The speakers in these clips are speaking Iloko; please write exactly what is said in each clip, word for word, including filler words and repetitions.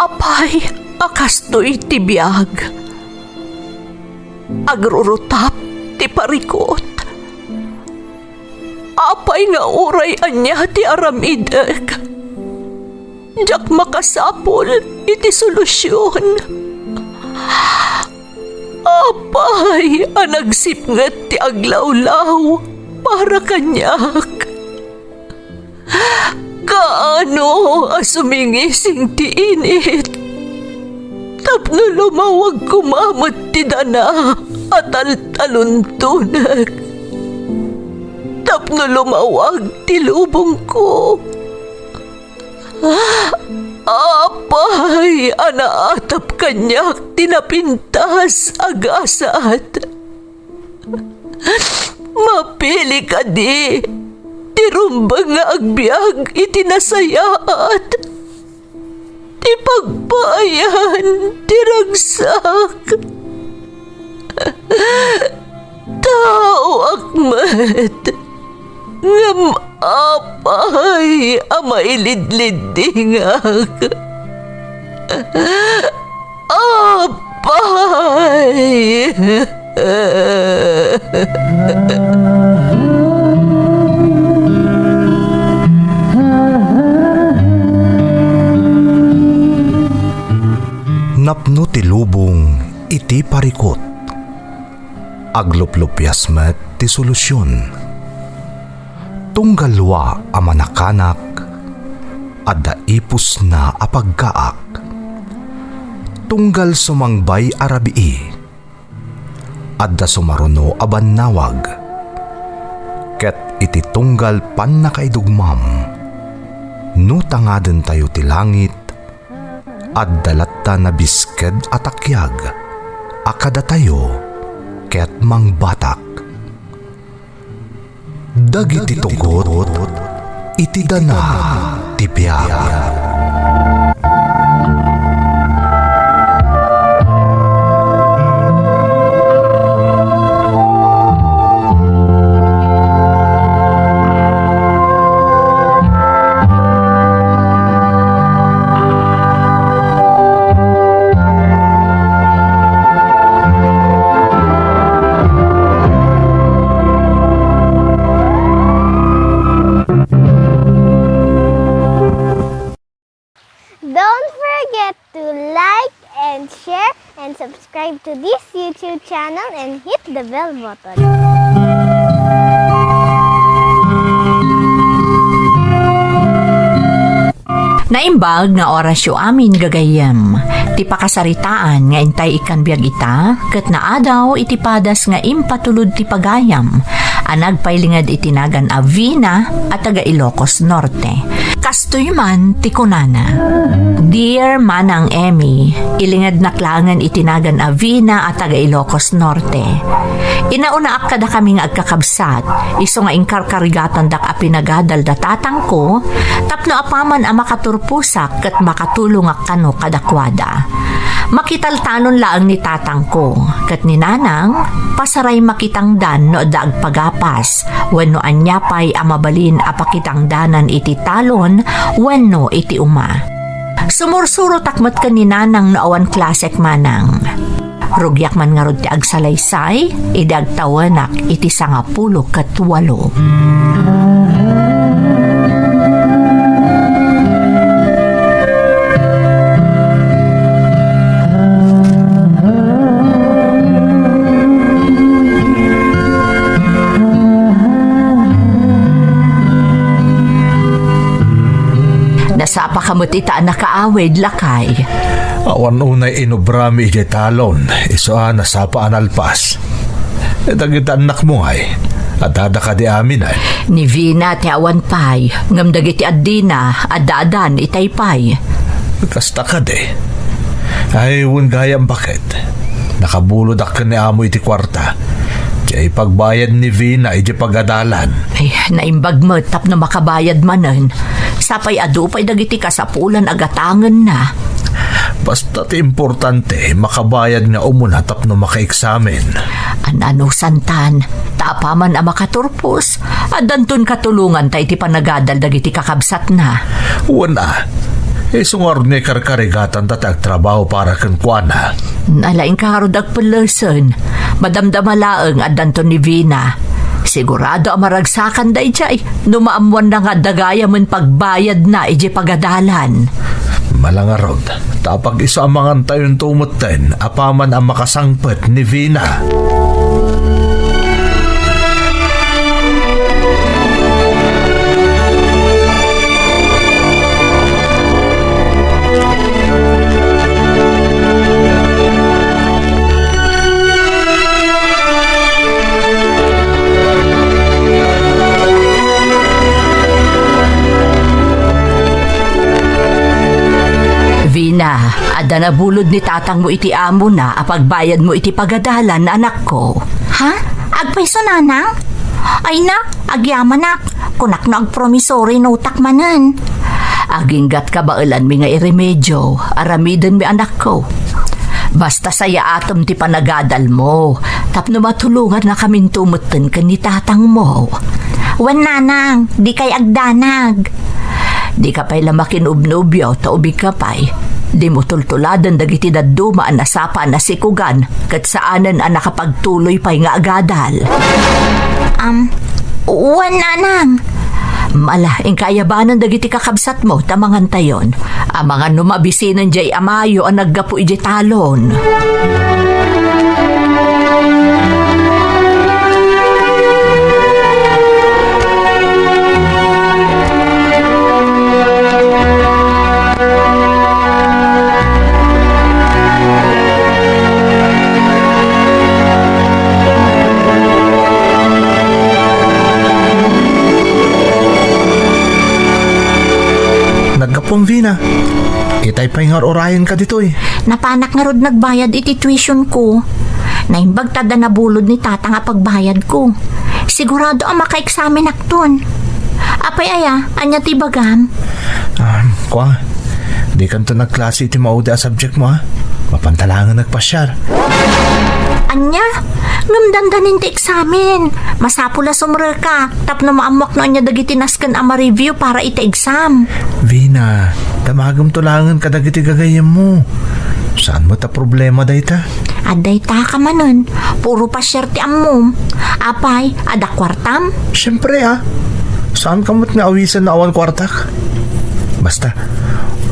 Apay a kastoy ti biag? Agrurutap ti parikut. Apay nga uray ania ti aramidek, diak makasapul iti solusion. Apay a nagsipnget ti aglawlaw para kaniak? Kaano a sumingising ti init tapno lumawag koma met ti dana a taltaluntonek, tapno lumawag ti lubongko? Apay a naatap kaniak ti napintas a gasat? Mapili kadi ti rumbeng nga agbiag iti nasayaat, ti pagpaayan ti ragsak? Taoak met, ngem apay a mailidliddingak? Apay! Napno ti lubong iti parikut. Agluplupias met ti solusion. Tunggal lua a manakanak, adda ipusna a pagkaak. Tunggal sumangbay a rabii, adda sumaruno a bannawag. Ket iti tunggal pannakaidugmam, no tangadentayo ti langit, adda latta nabisked a takiag a kadatayo ket mangbatak. Dagiti tugot iti dana ti biag. Don't forget to like and share and subscribe to this YouTube channel and hit the bell button. Naimbag nga orasyo amin, gagayyem. Ti pakasaritaan nga intay ikkan biag ita, ket naadaw iti padas nga impatulod ti pagayam a nagpailinged iti nagan a Vina a taga Ilocos Norte. Kastoy man ti kunana, "Dear Manang Emmy, ilingednak laengen iti nagan a Vina a taga Ilocos Norte. Inaunaak kadakami nga agkakabsat, isu nga inkarkarigatandak a pinagadal da tatangko, tapno apaman a makaturposak ket makatulongak kano kadakuada. Makitaltalon laeng ni tatangko ket ni nanang, pasaray makitangdan no adda agpagapas wenno ania pay a mabalin a pakitangdanan iti talon wenno iti uma. Sumursurotak met ken ni nanang no awan klasek manang. Rugiak man ngarud ti agsalaysay idi agtawenak iti sangapulo ket walo." Nasapaka met ita a nakaawid, lakay. Awan unay inubrami idiay talon, isu a nasapa a nalpas. Dagiti annakmo ngay, addada kadi aminen? Ni Vina ti awan pay, ngem dagiti addina, adda-addan itay pay. Kasta kadi? Ay, wen gayam, baket. Nakabulodak ken ni amo iti kuarta. Diay pagbayad ni Vina iti pagadalan. Ay, naimbag met tapno makabayad manen. Sapay adu pay dagiti kasapulan a gatangenna. Basta ti importante, makabayad nga umuna tapno makaeksamen. An-anusantan, ta apaman a makaturpos, addanton katulonganta iti panagadal dagiti kakabsatna. Wen a, Isu ngarud nga ikarkarigatanta ti agtrabaho para kenkuana. Ala, inka ngarud agpellesen. Madamdama laeng addanto ni Vina. Sigurado a maragsakan daydiay no maammoanna nga adda gayamen pagbayadna idiay pagadalan. Ala ngarud, ta apag-isu a mangantayonto metten apaman a makasangpet ni Vina. Vina, adda nabulod ni tatangmo iti amona a pagbayadmo iti pagadalan, anakko. Ha? Agpayso, nanang? Ay na, agyamanak. Kunak no agpromissory note-ak manen. Aginggat kabaelanmi nga iremedio, aramidenmi, anakko. Basta sayaatem ti panagadalmo, tapno matulongannakaminto metten ken ni tatangmo. Wen, nanang, dikay agdanag. Dika pay la makinubnubyo ta ubingka pay. Dimo tultuladen dagiti dadduma a nasapa a nasikugan ket saanen a nakapagtuloy pay nga agadal. Am, wen, nanang. Ala, inka ayabanen dagiti kakabsatmo ta mangantayon. Amangan no mabisinen diay amayo a naggapu idiay talon. Naggapuam, Vina. Itay pay nga urayenka ditoy. Napanak ngarud nagbayad iti tuition ko. Naimbag ta adda nabulod ni tatang a pagbayadko. Sigurado a makaeksaminakton. Apay aya, ania ti ibagam? Ah, kua, dikanto nagklase iti maudi a subjectmo, a? Mapanta laengen nagpasiar. Ania? Ngem dandanin ti eksamen. Masapul a sumreka tapno maammoak no ania dagiti nasken a ma-review para iti exam. Vina, damagemto laengen kadagiti gagayyemmo. Saan met a problema dayta? Adda ita ka manen, puro pasiar ti ammom. Apay, adda kuartam? Siempre, a. Saanka met nga awisen no awan kuartak? Basta,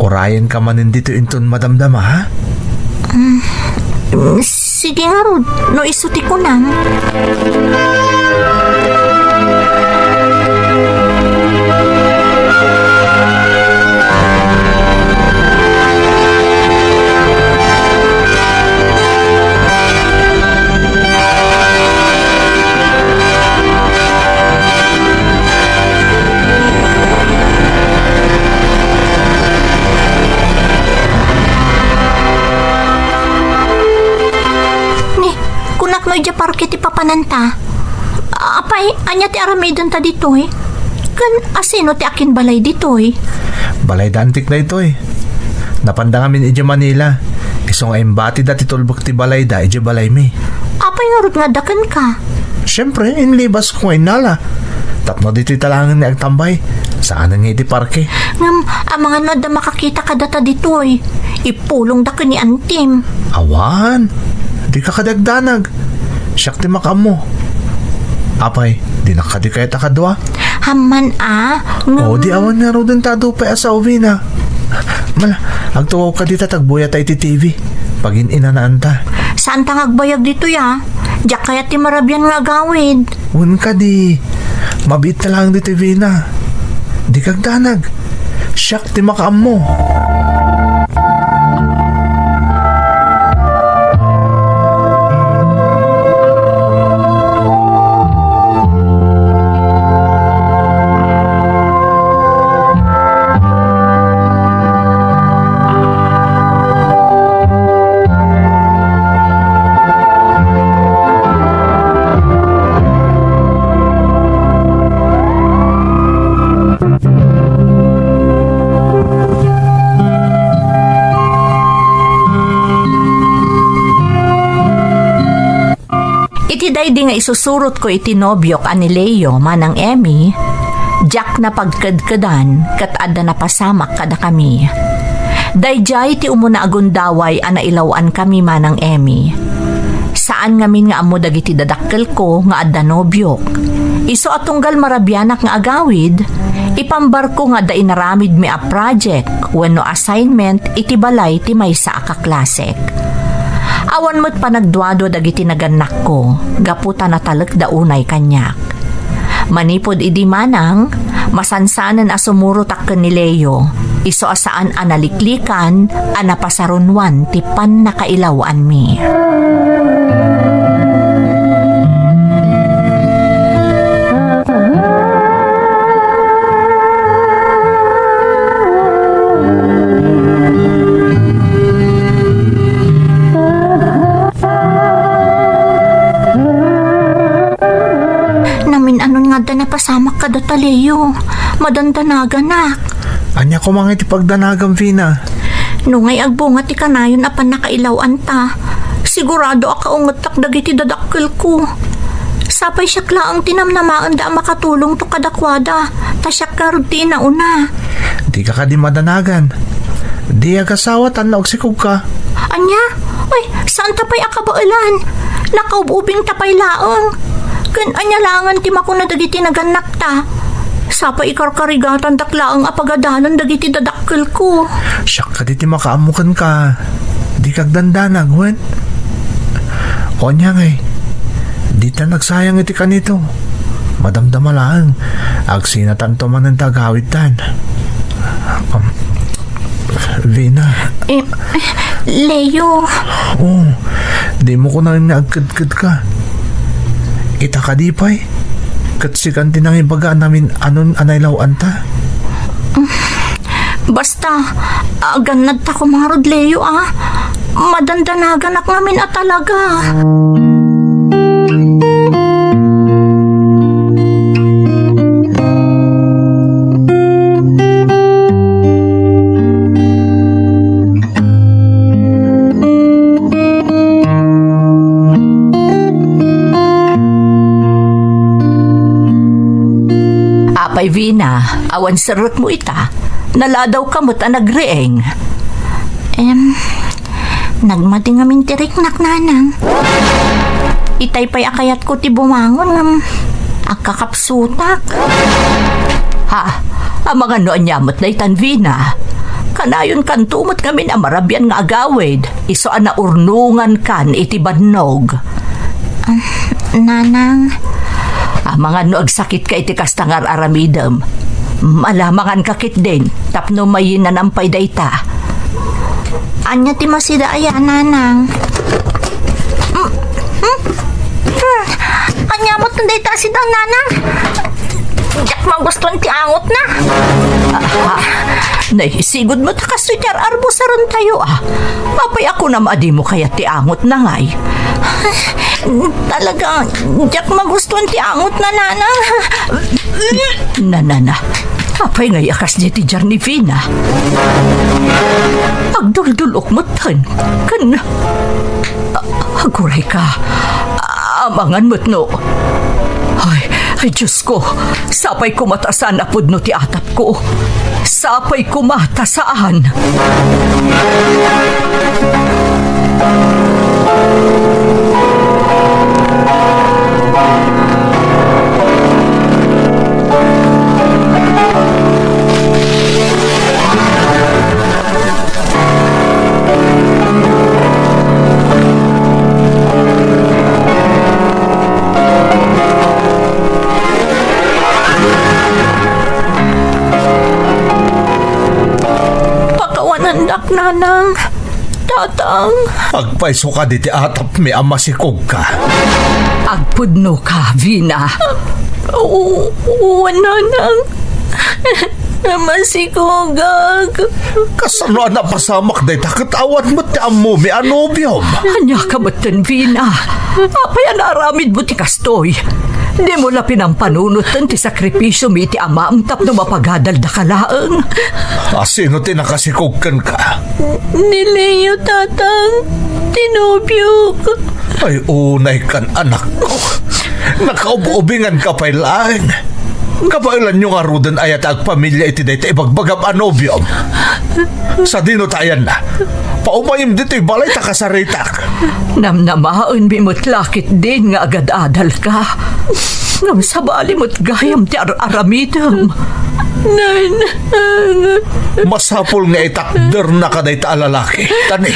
urayenka manen ditoy inton madamdama, ha? Mm, sige ngarud, no isu ti kunam. Ni, kunak no idiay parke ti papananta. Apay, ania ti aramidenta ditoy? Ken asino ti akinbalay ditoy? Balay da Antik daytoy. Napanda ngamin idiay Manila. Isu nga imbatida ti tulbek ti balayda idiay balaymi. Apay ngarud nga adda kenka? Siempre, inlibasko nga innala. Tapno ditoyta laengen nga agtambay. Saanen nga iti parke. Ngem, amangan no adda makakita kadata ditoy. Ipulongda ken ni Antim. Awan. Dika kadi agdanag. Siak ti makaammo. Apay, dinak kadi kayat a kadua? Amman a, ngem O, di awan ngaruden ta adu pay a sao, Vina. Ala, agtugaw kadi ta agbuyat iti T V. Pagin-inanaanta. Saanta nga agbayag ditoy a. Diak kayat ti marabian nga agawid. Wen kadi, mabiit ta laeng ditoy, Vina. Dika agdanag. Siak ti makaammo. Iti daydi nga isusurotko iti nobiok a ni Leo, Manang Emmy, diak napagkedkedan ket adda napasamak kadakami. Daydiay ti umuna a gundaway a nailaw-ankami, Manang Emmy. Saan ngamin nga ammo dagiti dadakkelko nga adda nobiok. Isu a tunggal marabianak nga agawid, ipambarko nga adda inaramidmi a project wenno assignment iti balay ti maysa a kaklasek. Awan met panagduadua dagiti nagannakko gapu ta natalekda unay kaniak. Manipud idi, Manang, masansanen a sumurotak ken ni Leo, isu a saan a naliklikan a napasarunwan ti pannakailaw-anmi. Namin-anon nga adda napasamak kadata, Leo. Madandanaganak. Ania koma ngay ti pagdanagam, Vina? No ngay agbunga ti kanayon a pannakailaw-anta, sigurado a kaungettak dagiti dadakkelko. Sapay siak laeng ti namnamaenda a makatulongto kadakuada, ta siak ngarud ti inauna. Dika kadi madanagan. Di agasawa tan naagsikogka. Ania? Ay, saanta pay a kabaelan. Nakaub-ubingta pay laeng. Ken ania laengen ti makuna dagiti nagannakta? Sapay ikarkarigatandak laeng a pagadalan dagiti dadakkelko. Siak kadi ti makaammo kenka. Dika agdandanag, wen? O ania ngay, dita nagsayang iti kanito. Madamdama laeng. Agsinatanto manen ta agawidtan. Um, Vina. Eh, Leo. Oh, dimo kunaen nga agkedkedka. Ita kadi pay? Ket sikan ti nangibaga a namin-anon a nailaw-anta? Basta, agannadta koma ngarud, Leo, a. Madandanaganak ngamin a talaga. Apay, Vina, awan serrekmo ita? Naladawka met a nagriing. Em, nagmadi ngamin ti riknak, Nanang. Itay pay a kayatko ti bumangon ngem agkakapsutak. Ha? Amangan no ania met daytan, Vina? Kanayonkanto met ngamin a marabian nga agawid, isu a naurnongankan iti bannog. Ah, Nanang. Amangan no agsakitka iti kasta nga ar-aramidem. Malamanganka ketdin tapno mayinanam pay dayta. Ania ti masida aya, Nanang? Hmm? Hmm? Hmm? Ania met dayta a sida, Nanang? Diak magustuan ti angotna. Ah, ah. Nay, sigud met a kastoy ti ar-arbusarentayo, a. Apay a kunam a dimo kayat ti angotna ngay? Talaga, diak magustuan ti angotna, Nanang. Na, na, na. Apay ngay a kasdi ti diar ni Vina? Agduldul-ok metten. Ken, a-, aguray ka. Amangan met no. Ay, ay, Diyos ko. Sapay koma ta saan a pudno ti atap ko. Sapay koma ta saan. Pakawanandak, Nanang. Tatang. Agpayso kadi ti atapmi a masikogka? Agpudnoka, Vina. Oo, oo, Nanang. Masikogak. Kasano a napasamak dayta ket awan met ti ammomi a nobiom? Ania ka metten, Vina? Apay a naaramidmo ti kastoy? Dimo la pinampanunot ti sakripisiomi iti amam tapno mapagadaldaka laeng. A, sino ti nakasikog kenka? Ni Leo, Tatang. Ti nobiok. Ay, unay kan, anakko. Nakaub-ubingan ka pay laeng. Kabaelanyo ngaruden aya ti agpamilia iti dayta ibagbagam a nobiom? Sadino ta ayanna? Paumayem ditoy balay ta kasaritak. Namnamaenmi met la ketdin nga agad-adalka. Ngem sabali met gayam ti ar-aramidem. Nay, nay. Masapul nga itakderna kadayta a lalaki. Tani,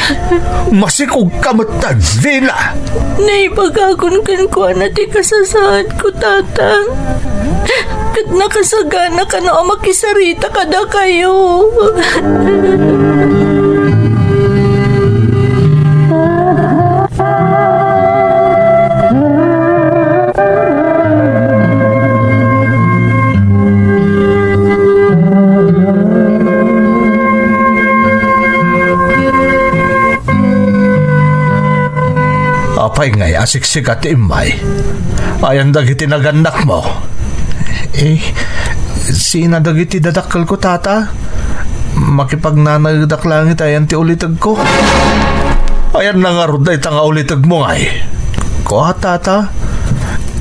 masikogka metten, Vina. Naibagakon kenkuana ti kasasaadko, Tata. Ket nakasagana kano a makisarita kadakayo. Apay ngay a siksika ti immay? Ayan dagiti nagannakmo? Eh, sina dagiti dadakkelko, Tata? Makipagnanaedak laeng iti ayan ti ulitegko. Ayanna ngarud dayta nga ulitegmo ngay? Kua, Tata,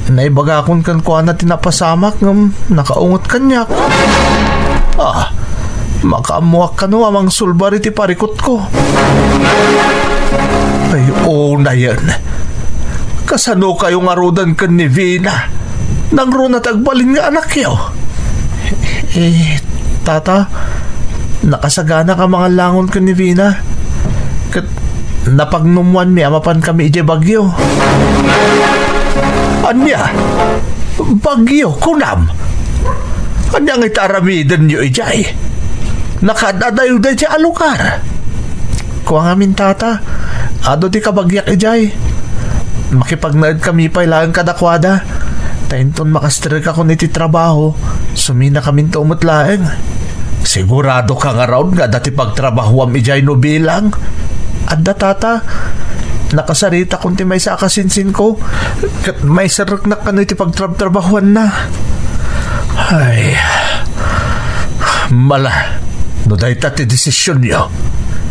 naibagakon kenkuana ti napasamak ngem nakaunget kaniak. Ah, makaammoak kano a mangsulbar iti parikutko. Ay, unayen. Kasano kayo ngaruden ken ni Vina? Nangruna ti agbalin nga anakyo? Eh, Tata, nakasaganak a mangallangon ken ni Vina. Ket napagnummoanmi a mapankami idiay Baguio. Ania? Baguio, kunam? Ania nga iti aramidenyo idiay? Nakaad-adayo daydiay a lugar. Kua ngamin, Tata, adu ti kabagiak idiay. Makipagnaedkami pay laeng kadakuada. Ta inton makastrikakon iti trabaho, suminakaminto met laeng. Sigurado ka ngarud nga adda ti pagtrabahoam idiay no bilang? Adda, Tata. Nakasaritakon ti maysa a kasinsinko, ket maiserreknak kano iti pagtrabtrabahoanna. Ay, mala, no dayta ti desisionyo.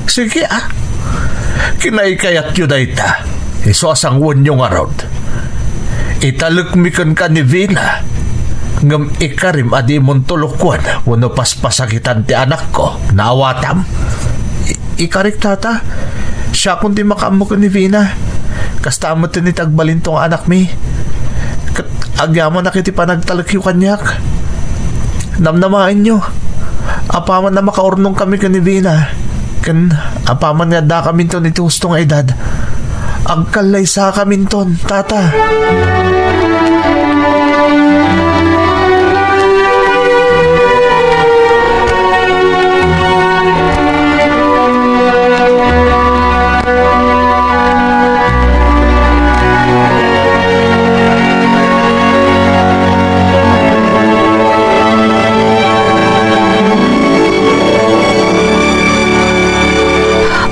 Sige, a. Kinaykayatyo dayta. Isu a sanguenyo ngarud. Italekmi kenka ni Vina, ngem ikarim a dimon tulokuen wenno paspasakitan ti anakko. Naawatam? I-, ikarik, Tata. Siakon ti makaammo ken ni Vina. Kasta met ti agbalinto nga anakmi. Ket agyamanak iti panagtalekyo kaniak. Namnamaenyo, apaman a makaurnongkami ken ni Vina, ken apaman nga addakaminton iti husto nga edad, agkallaysakaminton, Tata.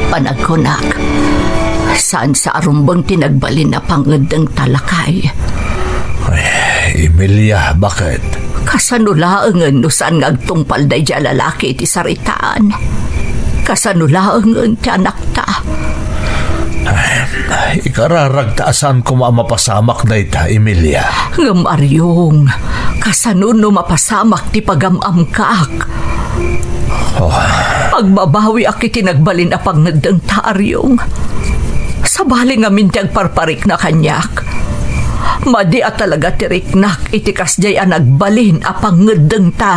Panagkunak, saan sa a rumbeng ti nagbalin a pangngeddengta, lakay? Ay, Emilia, baket? Kasano laengen no saan nga agtungpal daydiay a lalaki iti saritaan? Kasano laengen ti anakta? Ay, ikararagta a saan koma a mapasamak dayta, Emilia. Ngem, Ariong, kasano no mapasamak ti pagam-amkak? Oh. Agbabawiak iti nagbalin a pangngeddengta, Ariong. Sabali ngamin ti agparparikna kaniak. Madi a talaga ti riknak iti kasdiay a nagbalin a pangngeddengta.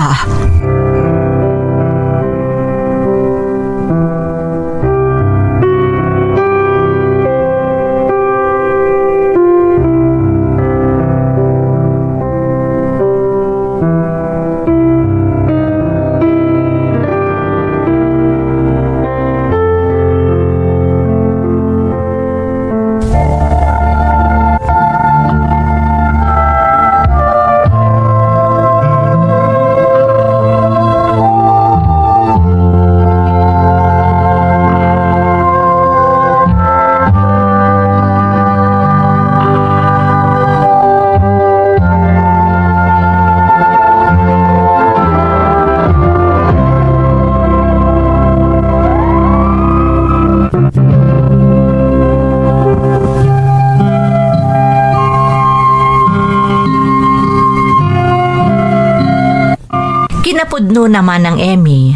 Una, Manang Emmy,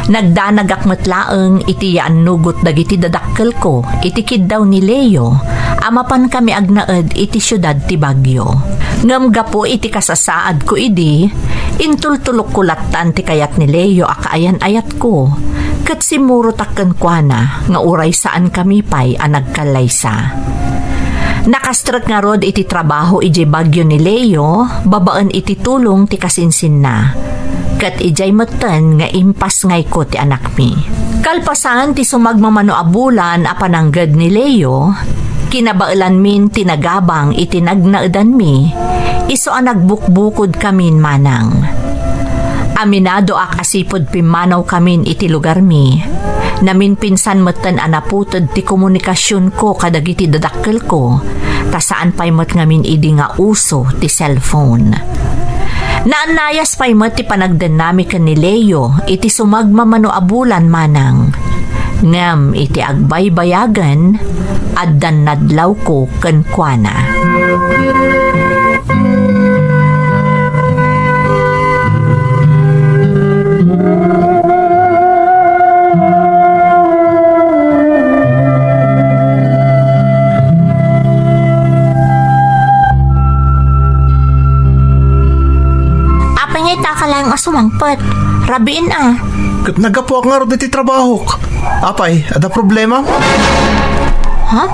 nagdanagak met laeng iti yaannugot dagiti dadakkelko iti kiddaw ni Leo a mapankami agnaed iti siudad ti Baguio. Ngem gapu iti kasasaadko idi, intultulokko lattan ti kayat ni Leo a kaayan-ayatko, ket simmurotak kenkuana nga uray saankami pay a nagkallaysa. Nakastrek ngarud iti trabaho idiay Baguio ni Leo babaen iti tulong ti kasinsinna, ket idiay metten nga impasngayko ti anakmi. Kalpasan ti sumagmamano a bulan a panangged ni Leo, kinabaelanmin ti nagabang iti nagnaedanmi, isu a nagbukbukodkamin manang. Aminadoak a sipud pimmanawkamin iti lugarmi. Naminpinsan metten a naputed ti komunikasionko kadagiti dadakkelko, ta saan pay met ngamin idi nga uso ti cellphone. Naannayas pay met ti panagdennami ken ni Leo iti sumagmamano a bulan manang. Ngem iti agbaybayagen, addan nadlawko kenkuana. Apay nga ita ka laeng a sumangpet? Rabiin a. Ket naggapuak ngarud iti trabahok. Apay, adda problema? Ha?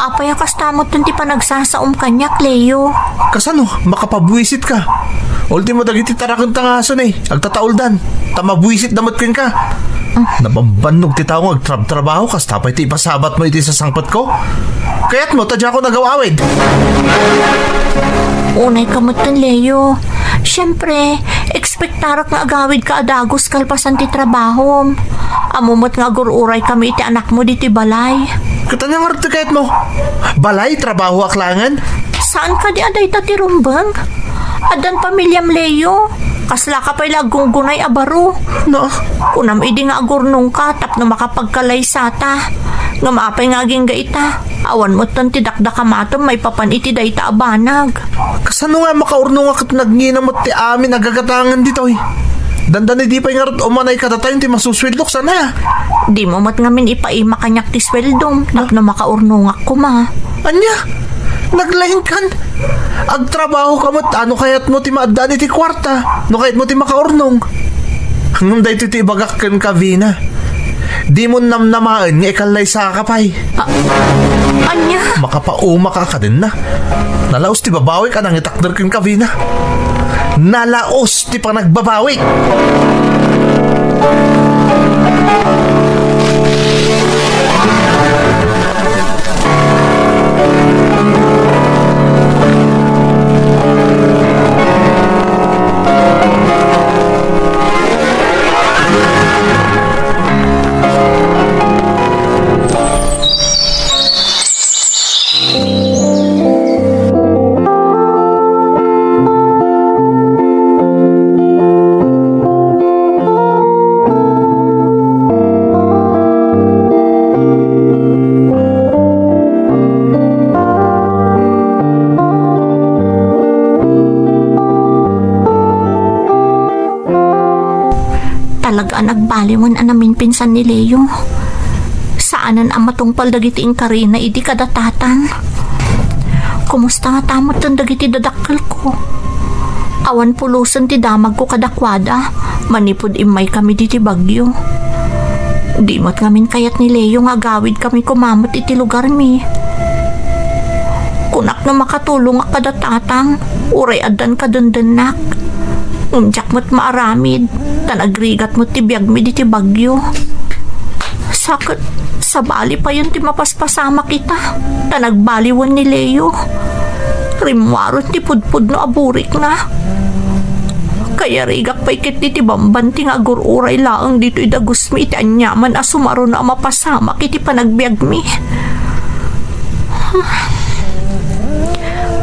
Apay a kasta metten ti panagsasaom kaniak, Leo? Kasano? Makapabuisit ka. Ultimo dagiti tarakenta nga aso ni, agtatauldan. Ta mabuisit da met kenka. Nabambannog ti tao nga agtrabtrabaho, kasta pay ti ipasabat mo iti sasangpetko? Kayat mo, ta diako nagaw-awid. Unay ka metten, Leo. Siyempre, Expectarak nga agawidka a dagus kalpasan ti trabahom. Ammo met nga agur-uray kami iti anakmo ditoy balay. Ket ania ngarud ti kayatmo? Balay, trabahoak laengen? Saan kadi a dayta ti rumbeng? Addan pamiliam, Leo. Kaslaka pay la aggunggunay a baro. No. Kunam idi nga agurnongka tapno makapagkalaysata. Ngem apay nga agingga ita? Awan metten ti dakdakamatem maipapan iti dayta a banag. Kasano nga makaurnongak ket nagnginam met ti amin a gagatangen ditoy? Dandani di pay ngarud umanay kadatayon ti masusueldok, sana? Dimo met ngamin ipaima kaniak ti sueldom tapno makaurnongak koma. Ania? Naglainkan? Agtrabahoka met, ano kayatmo ti maaddaan iti kuarta no kayatmo ti makaurnong? Ngem daytoy ti ibagak kenka, Vina. Dimo namnamaen nga ikallaysaka pay. A-, ania? Makapauma ka kadenna. Nalaos ti babawik a nangitakder kenka, Vina. Nalaos ti panagbabawik. Talaga a nagbaliwen a naminpinsan ni Leo. Saanen a matungpal dagiti inkarina idi kada tatang. Kumusta ngata metten dagiti dadakkelko? Awan pulosen ti damagko kadakuada manipud immaykami ditoy Baguio. Di met ngamin kayat ni Leo nga agawidkami koma met iti lugarmi. Kunak no makatulongak kada tatang, uray addan kadendennak. Ngem diak met maaramid, ta nagrigat met ti biagmi ditoy Baguio. Sa ket, sabali payen ti mapaspasamak ita, ta nagbaliwen ni Leo. Rimmuaren ti pudpudno a burikna. Kayarigak pay ketdi ti bambanti nga agur-uray laeng ditoy dagusmi iti aniaman a sumaruno a mapasamak iti panagbiagmi.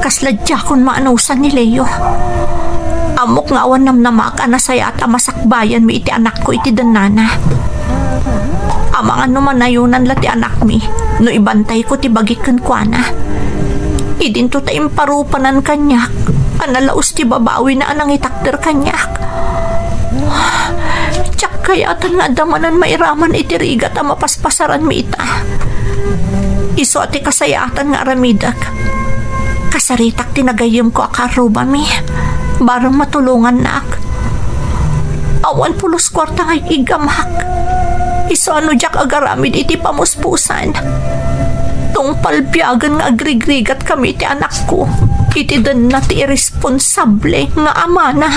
Kasla diakon maanusan ni Leo. Ammok nga awan namnamaak a nasayaat a masakbayanmi iti anakko iti dennana. Amangan no manayonan la ti anakmi no ibantayko ti bagik kenkuana. Idinto ta imparupanan kaniak a nalaos ti babawina a nangitakder kaniak. Diak kayatan nga adda manen mairaman iti rigat a mapaspasaranmi ita. Isu a ti kasayaatan nga aramidek. Kasaritak ti nagayyemko a kaarrubami. Bareng matulongannak. Awan pulos kuarta nga ig-iggamak. Isu a no diak agaramid iti pamuspusan, tungpal biagen nga agrigrigatkami iti anakko iti denna ti irresponsable nga amana.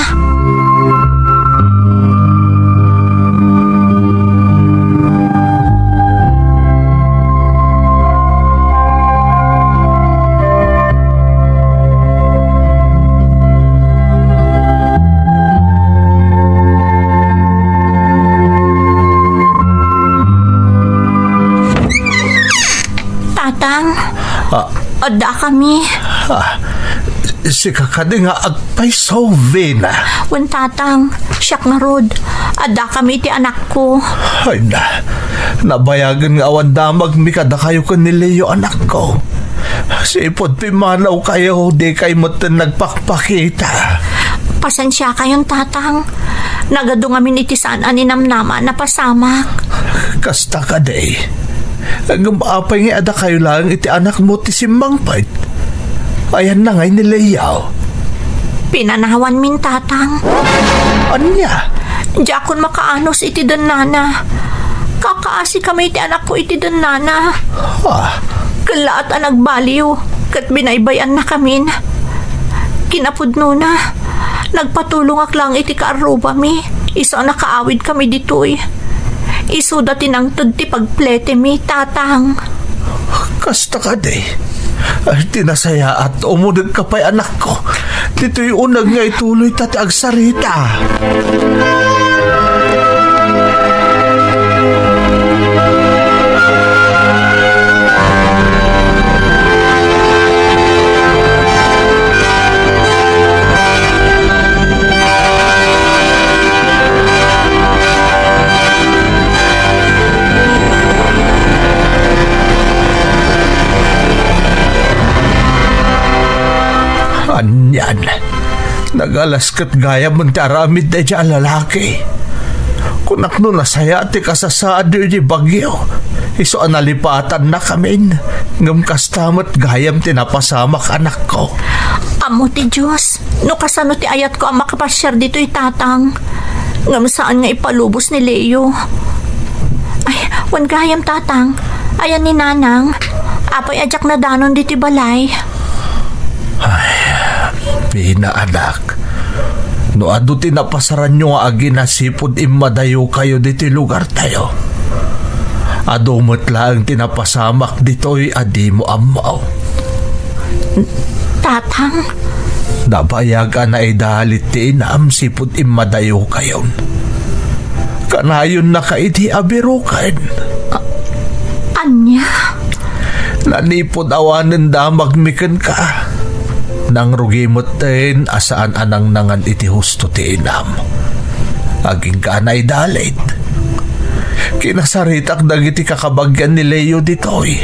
Tatang, Ah, adda kami. Ah, sika kadi nga agpayso, Vina? Wen, Tatang, siak ngarud. Adda kami iti anakko. Ay na, nabayagen nga awan damagmi kadakayo ken ni Leo, anakko. Sipud pimmanawkayo, dikay metten nagpakpakita. Pasensiakayon, Tatang. Nagadu ngamin iti saan a ninamnama a napasamak. Kasta kadi. Ngem apay nga adakayo laeng iti anakmo ti simmangpet? Ayanna ngay ni Leo? Pinanawanmin, Tatang. Ania? Diakon makaanus iti dennana. Kakaasikami iti anakko iti dennana. Ah. Kellaat a nagbaliw, ket binaybay-annakamin. Kinapudnona, nagpatulongak laeng iti kaarrubami, isu a nakaawidkami ditoy. Isuda ti nangted ti pagpletemi, Tatang. Kasta kadi. Ay, ti nasayaat, umuna pay, anakko. Ditoy uneg nga ituloyta ti agsarita. Anian, nagalas ket gayam ti aramid daydiay a lalaki. Kunak no nasayaat ti kasasaadyo iti bagyo, isu a nalipatannakamin, ngem kasta met gayam ti napasamak, anakko. Ammo ti Dios no kasano ti ayatko a makapasiar ditoy, Tatang, ngem saan nga ipalubos ni Leo. Ay, wen gayam, Tatang, ayan ni Nanang. Apay a diak nadanon ditoy balay? Ay, Vina, anak, no adu ti napasaranyo nga aginasipud immadayokayo ditoy lugartayo, adu met laeng ti napasamak ditoy a dimo ammo. Tatang? Nabayag a naidalit ti inam sipud immadayokayon. Kanayonnaka idi a biroken. A-, ania? Nanipud awanen damagmi kenka, nangrugi metten a saan a nangnangan iti husto ti inam. Agingga a naidalit. Kinasaritak dagiti kakabagian ni Leo ditoy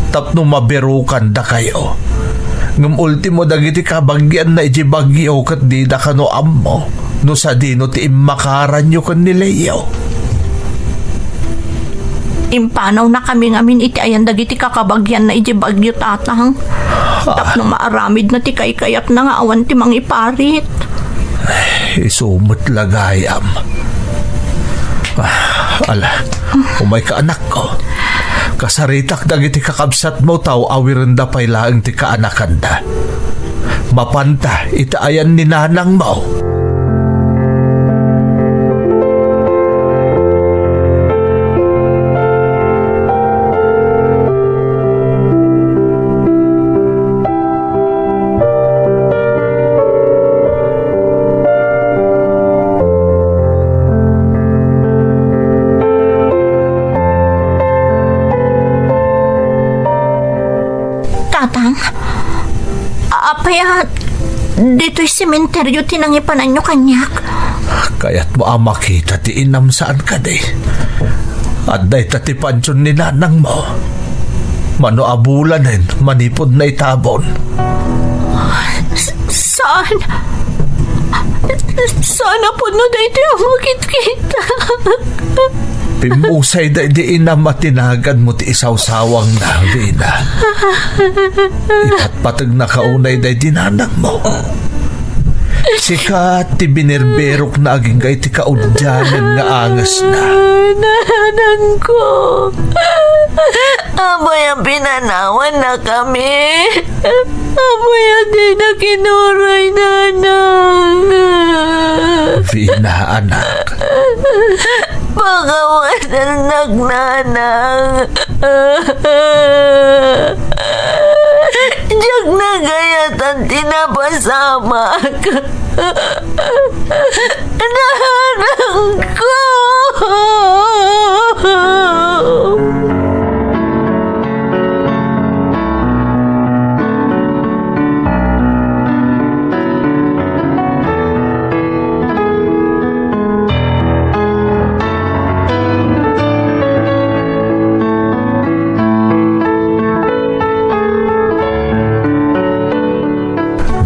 tapno mabirokandakayo. Ngem ultimo dagiti kabagianna iti bagyo ket dida kano ammo no sadino ti immakaranyo ken ni Leo. Impanawnakami ngamin iti ayan dagiti kakabagianna iti bagyo, Tatang. Tapno maaramidna ti kaykayatna nga awan ti mangiparit. Isu met la gayam. Ah, ala, umayka, anakko. Kasaritak dagiti kakabsatmo ta awirenda pay laeng ti kaanakanda. Mapanta iti ayan ni nanangmo. Tatang, apay a ditoy sementeryo ti nangipananyo kaniak? Kayatmo a makita ti inam, saan kadi? Adda ita ti pantion ni nanangmo. Mano a bulanen manipud naitabon. S-, saan? Saan a pudno daytoy a makitkita. Pimmusay daydi inam a tinaganmo ti isawsawangna, Vina. Ipatpategnaka unay daydi nanangmo. Sika ti binirberokna agingga iti kaudiangan nga angesna. Nanangko. Apay a pinanawannakami? Apay a dina kinuray, Nanang? Vina, anak. Pakawasannak, Nanang. Diak nagayatan ti napasamak. Nanangko!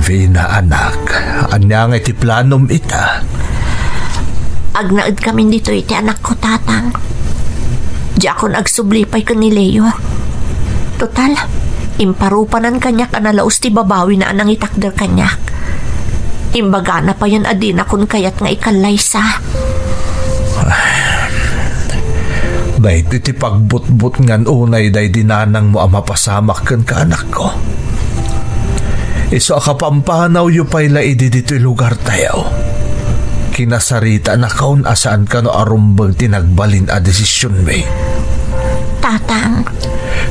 Vina, anak, ania ngay ti planom ita? Agnaedkamin ditoy iti anakko, Tatang. Diakon agsubli pay ken ni Leo. Total, imparupanan kaniak a nalaus ti babawina a nangitakder kaniak. Imbagana payen a dinakon kayat nga ikallaysa. Daytoy ti pagbutbutngan unay daydi nanangmo a mapasamak kenka, anakko. Isu a kapampanawyo pay la idi ditoy lugartayo, kinasaritanakon a saan kano a rumbeng ti nagbalin a desisionmi. Tatang.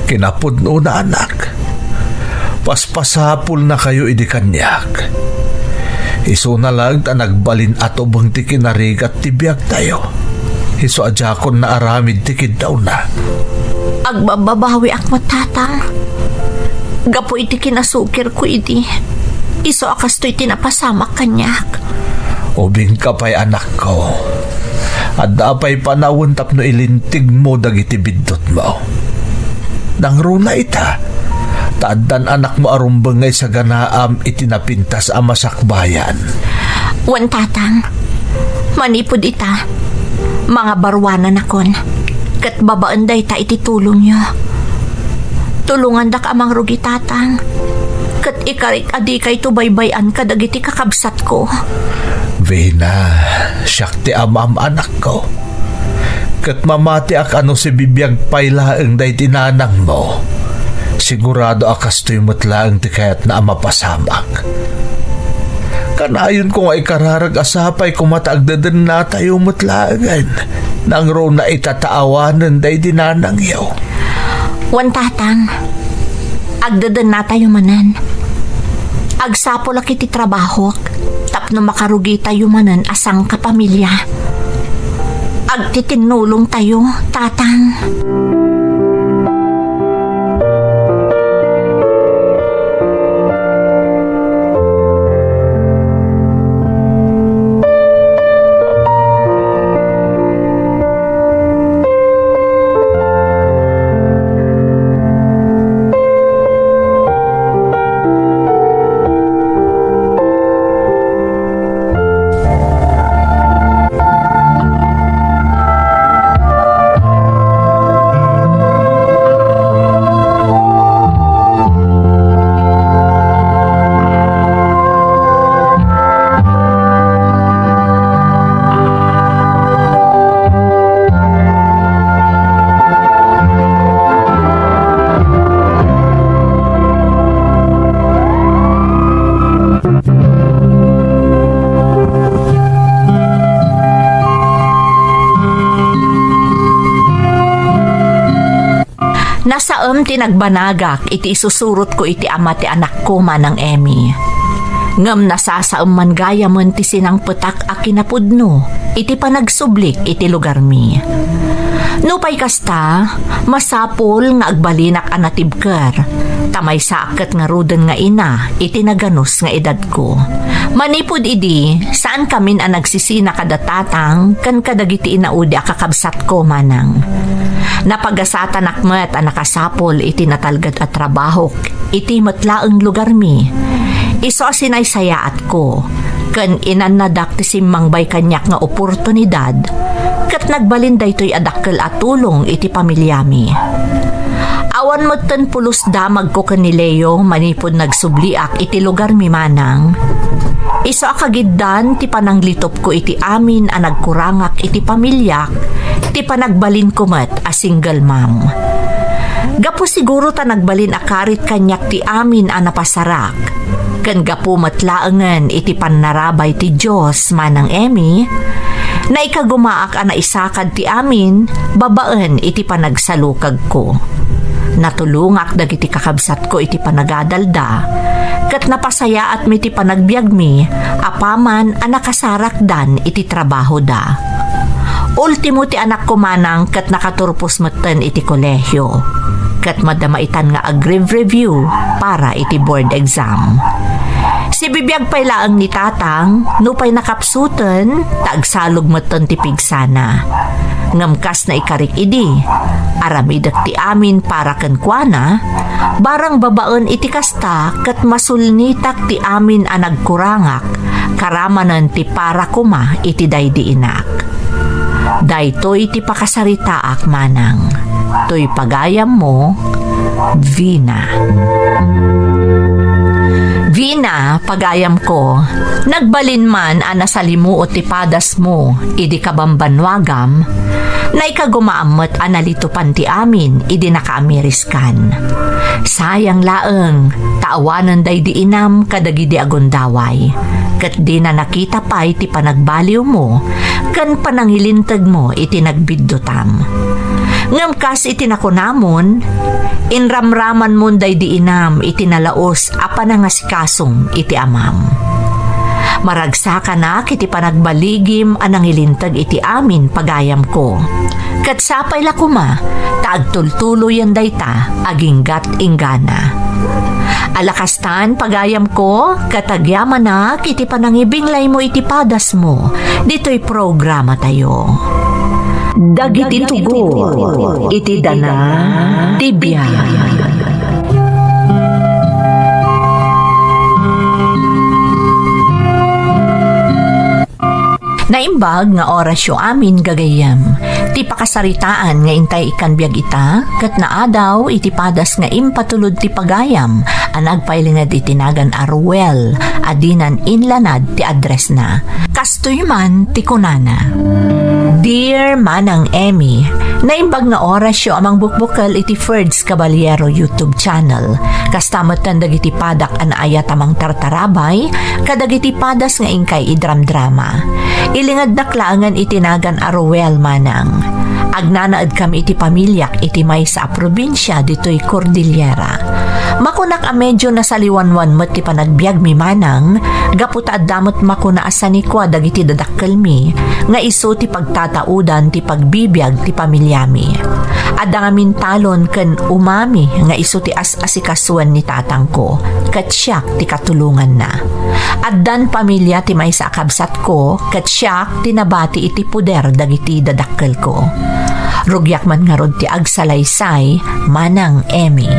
Kinapudnona, anak. Paspasapulnakayo idi kaniak. Isuna laeng ta nagbalin a tubeng ti kinarigat ti biagtayo. Isu a diakon naaramid ti kiddawna. Agbabbabawiak met, Tatang. Gapu iti kinasukirko idi, isu a kastoy ti napasamak kaniak. Ubingka pay, anakko. Adda pay panawen tapno ilintegmo dagiti biddutmo. Nangruna ita, ta addan anakmo a rumbeng nga isaganaam iti napintas a masakbayan. Wen, Tatang, manipud ita, mangabaruananakon, ket babaen dayta iti tulongyo. Tulongandak a mangrugi, Tatang, ket ikarik a dikayto baybay-an kadagiti kakabsatko. Vina, siak ti amam, anakko. Ket mamatiak a no sibibiag pay laeng daydi nanangmo, sigurado a kastoy met laeng ti kayatna a mapasamak. Kanayonko nga ikararag a sapay koma ta agdedennatayo met laengen. Nangruna ita ta awanen daydi nanangyo. Wen, Tatang, agdedennatayo manen. Agsapulak iti trabahok tapno makarugitayo manen a sangkapamilya. Agtitinnulongtayo, Tatang. Nasaem ti nagbanagak iti isusurotko iti ama ti anakko, Manang Emmy. Ngem nasasaem man gayamen ti sinangpetak a kinapudno iti panagsublik iti lugarmi. Nupay kasta, masapul nga agbalinak a natibker, ta maysaak ket ngaruden nga ina iti naganus nga edadko. Manipud idi, saankamin a nagsisina kada tatang ken kadagiti inaudi a kakabsatko, Manang. Napagasatanak met a nakasapul iti natalged a trabahok iti met laeng lugarmi. Isu a sinaysayaatko, ken inannadak ti simmangbay kaniak nga oportunidad, ket nagbalin daytoy a dakkel a tulong iti pamiliami. Awan metten pulos damagko ken ni Leo manipud nagsubliak iti lugarmi manang. Isu a kagiddan ti pananglitupko iti amin a nagkurangak iti pamiliak, ti panagbalinko met a single mom. Gapu siguro ta nagbalin a karit kaniak ti amin a napasarak, ken gapu met laengen iti pannarabay ti Dios, Manang Emmy, naikagumaak a naisakad ti amin babaen iti panagsalukagko. Natulongak dagiti kakabsatko iti panagadalda, ket napasayaatmi ti panagbiagmi apaman a nakasarakdan iti trabahoda. Ultimo ti anakko manang ket nakaturpos metten iti kolehio, ket madamaitan nga agreview para iti board exam. Sibibiag pay laeng ni Tatang, nupay nakapsuten, ta agsalog metten ti pigsana. Ngem kas naikarik idi, aramidek ti amin para kenkuana, barang babaen iti kasta ket masulnitak ti amin a nagkurangak, karamanen ti para koma iti daydi inak. Daytoy ti pakasaritaak manang. Toy pagayammo, Vina. Vina, pagayamko, nagbalin man a nasalimuot ti padasmo idi kabambannuagam, naikagumaam met a nalitupan ti amin idi nakaamiriskan. Sayang laeng, ta awanen daydi inam kadagidi a gundaway, ket dina nakita pay ti panagbaliwmo ken panangilintegmo iti nagbiddutam. Ngem kas iti nakunamon, inramramanmon daydi inam iti nalaus a panangasikasom iti amam. Maragsakanak iti panagbaligim a nangilinteg iti amin pagayamko. Ket sapay la koma ta agtultuloyen dayta aginggat inggana. Ala kastan, pagayamko, ket agyamanak iti panangibinglaymo iti padasmo ditoy programatayo. Dagiti tugot iti dana ti biag. Naimbag nga orasyo amin, gagayyem. Ti pakasaritaan nga intay ikkan biag ita, ket naadaw iti padas nga impatulod ti pagayam a nagpailinged iti nagan a Ruel a dinan inlanad ti addressna. Kastoy man ti kunana, Dear Manang Emmy, naimbag nga orasyo a mangbukbukel iti Ferds Caballero YouTube channel. Kasta metten dagiti padak a naayat a mangtartarabay kadagiti padas nga inkay idramdrama. Ilingednak laengen iti nagan a Ruel manang. Agnanaedkami iti pamiliak iti maysa a probinsia ditoy Cordillera. Makunak a medyo nasaliwanwan met ti panagbiagmi manang, gapu ta adda met makuna a sanikua dagiti dadakkelmi nga isu ti pagtataudan ti pagbibiag ti pamiliami. Adda ngamin talon ken umami nga isu ti as-asikasuen ni tatangko, ket siak ti katulonganna. Addan pamilia ti maysa a kabsatko, ket siak ti nabati iti poder dagiti dadakkelko. Rugiak man ngarud ti agsalaysay, Manang Emmy.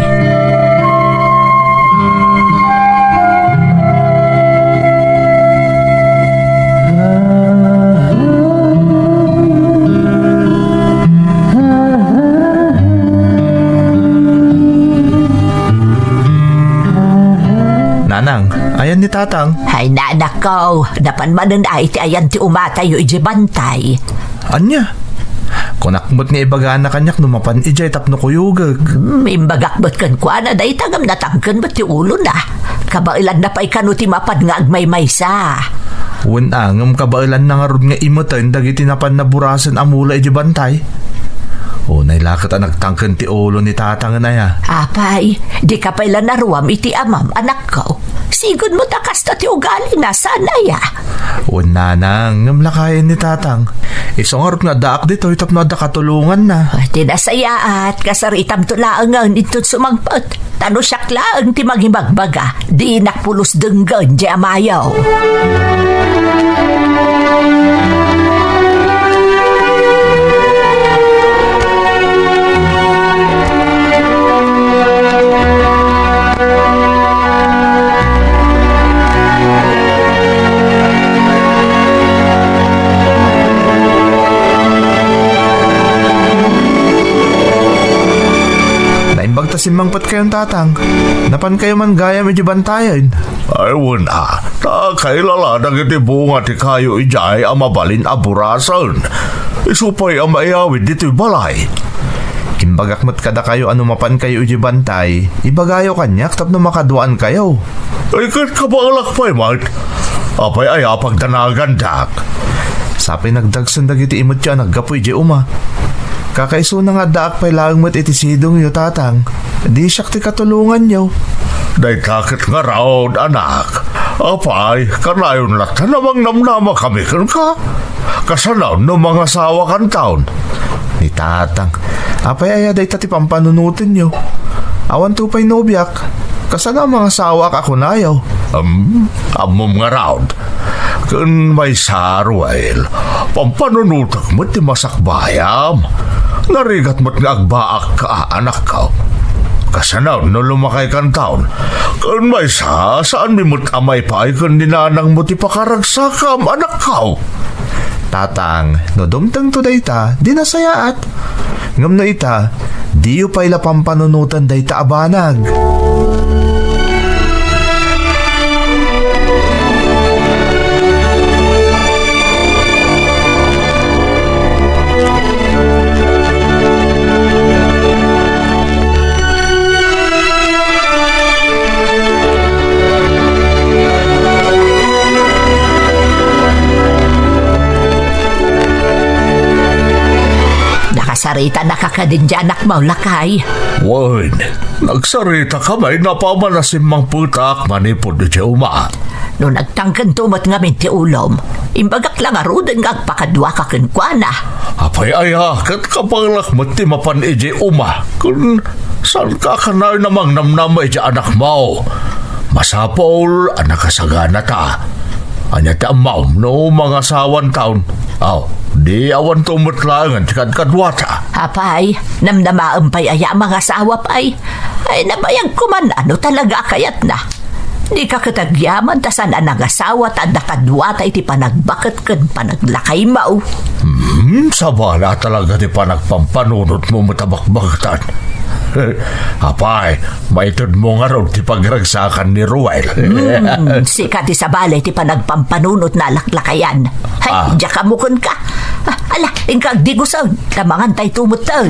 Nanang, ayan ni Tatang. Ay, nanakko, napan manen ay ti ayan ti umatayo iti bantay. Ania? Kunak met nga ibagana kaniak no mapan idiay tapno kuyogek. Hmm, imbagak met kenkuana dayta ngem natangken met ti ulona. Kabaelanna pay kano ti mapan nga agmaymaysa. Wen a, ngem kabaelanna ngarud nga imeten dagiti napan naburasen a mula iti bantay. Unay la ket a nagtangken ti ulo ni Tatangen aya. Apay, dika pay la naruam iti amam, anakko. Sigud met a kasta ti ugalina, saan aya? Wen nanang, ngem lakayen ni Tatang. Isu ngarud nga addaak ditoy tapno adda katulonganna. Ay, ti nasayaat, kasaritamto laengen inton sumangpet. Ta no siak laeng ti mangibagbaga, dinak pulos denggen diay amayo. Simmangpetkayon, Tatang. Napankayo man gayam iti bantayen. Ay, wen a, ta kailala dagiti bunga ti kayo idiay a mabalin a burasen. Isu pay a maiyawid ditoy balay. Imbagak met kadakayo a no mapankayo iti bantay, ibagayo kaniak tapno makaduaankayo. Ay, ket kabaelak pay met. Apay aya a pagdanagandak? Sapay nagdagsen dagiti imetyo a naggapu idiay uma. Kakaisuna nga addaak pay laeng met iti sidongyo, Tatang. Di siak ti katulonganyo. Dayta ket ngarud, anak. Apay, kanayon latta a mangnamnama kami kenka? Kasano no mangasawakanton? Ni Tatang, apay aya dayta ti pampanunotenyo? Awanto pay nobiak. Kasano a mangasawaak a kunayo? Em, ammom ngarud. Ken maysa, Ruel, pampanunotek met ti masakbayam. Narigat met nga agbaakka, anakko. Kasano no lumakaykanton? Ken maysa, saanmi met a maipaay ken ni nanangmo ti pakaragsakam, anakko? Tatang, no dumtengto dayta, di nasayaat. Ngem no ita, diyo pay la pampanunoten dayta a banag. Nakasaritanaka kadin diay anakmo, lakay? Wen, nagsaritaka met apaman a simmangpetak manipud idiay uma. No nagtangkento met ngamin ti ulom, imbagak la ngaruden nga agpakaduaka kenkuana. Apay aya, ket kabaelak met ti mapan idiay uma, ken saanka a kanayon a mangnamnama idiay anakmo? Masapul a nakasaganata. Ania ti ammom no mangasawanton? Aw, di awanto met laengen ti kadkaduata. Apay, namnamaem pay aya a mangasawa pay? Ay, nabayag koma no talaga a kayatna. Dika ket agyaman ta saan a nangasawa ta adda kaduata iti panagbaket ken panaglakaymo. Hmm, sabali a talaga ti panagpampanunotmo met a bakbaketan. Apay, maitedmo ngarud ti pagragsakan ni Ruel. Hmm, sika ti sabali ti panagpampanunot a laklakayan. Hay, ah, diak ammo kenka. Ah, ala, inka agdigusen. Ta mangantayto metten.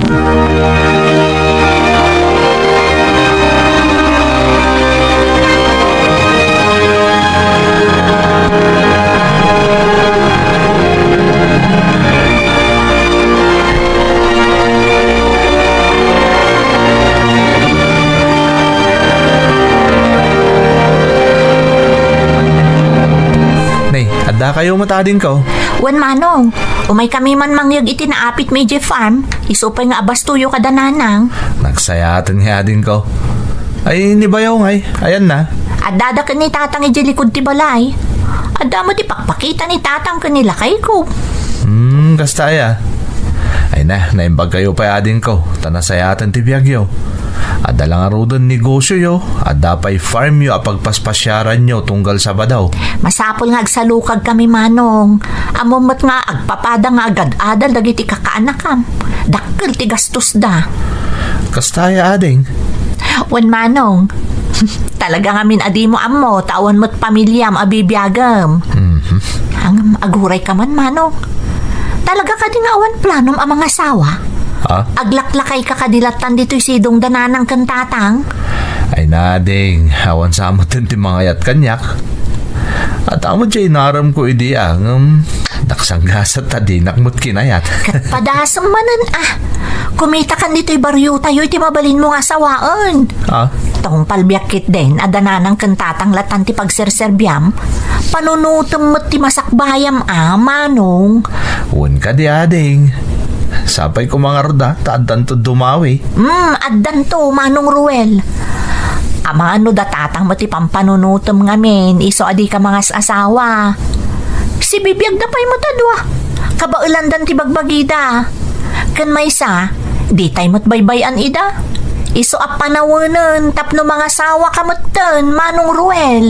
Nay, addakayo met adingko? Wen, Manong. Umaykami man mangyeg iti naapitmi idiay farm. Isu pay nga abastoyo kada nanang. Nagsayaaten nga adingko. Ay, ni Bayaw ngay, ayanna? Addada ken ni Tatang idiay likud ti balay. Adda met ti pakpakita ni Tatang ken ni lakayko. Hmm, kasta aya. Ay na, naimbagkayo pay adingko, ta nasayaatan ti biagyo. Adda la ngaruden negosioyo, adda pay farmyo a pagpaspasiaranyo tunggal Sabado. Masapul nga agsalukagkami, Manong. Ammom met nga agpapada nga agad-adal dagiti kakaanakam. Dakkel ti gastosda. Kasta aya, ading? Wen, Manong. Talaga ngamin a dimo ammo, ta awan met pamiliam a bibiagem. Mhm. Ngem agurayka man, Manong. Talaga kadi nga awan planom a mangasawa? Ha? Aglaklakayka kadi lattan ditoy sidongda nanang ken tatang? Ay na, ding, awan sa met ti mangayat kaniak. Adda met diay inaremko idi, ngem nagsanggasat ta dinak met kinayat. Ket padasem manen a. Kumitakan ditoy bariotayo iti mabalinmo nga asawaen. Ah? Tungpal biag ketdin, adda nanang ken tatang lattan ti pagserserbiam. Panunotem met ti masakbayam a, Manong. Wen kadi, ading. Sapay koma ngarud a, ta addanto dumawi. Hmm, addanto, Manong Ruel. Amangan no da tatang met ti pampanunotem ngamin, isu a dika mangas-asawa. Sibibiagda pay met a dua. Kabaelandan ti bagbagida. Ken maysa, ditay met baybay-an ida. Isu a panawenen tapno mangasawaka metten, Manong Ruel.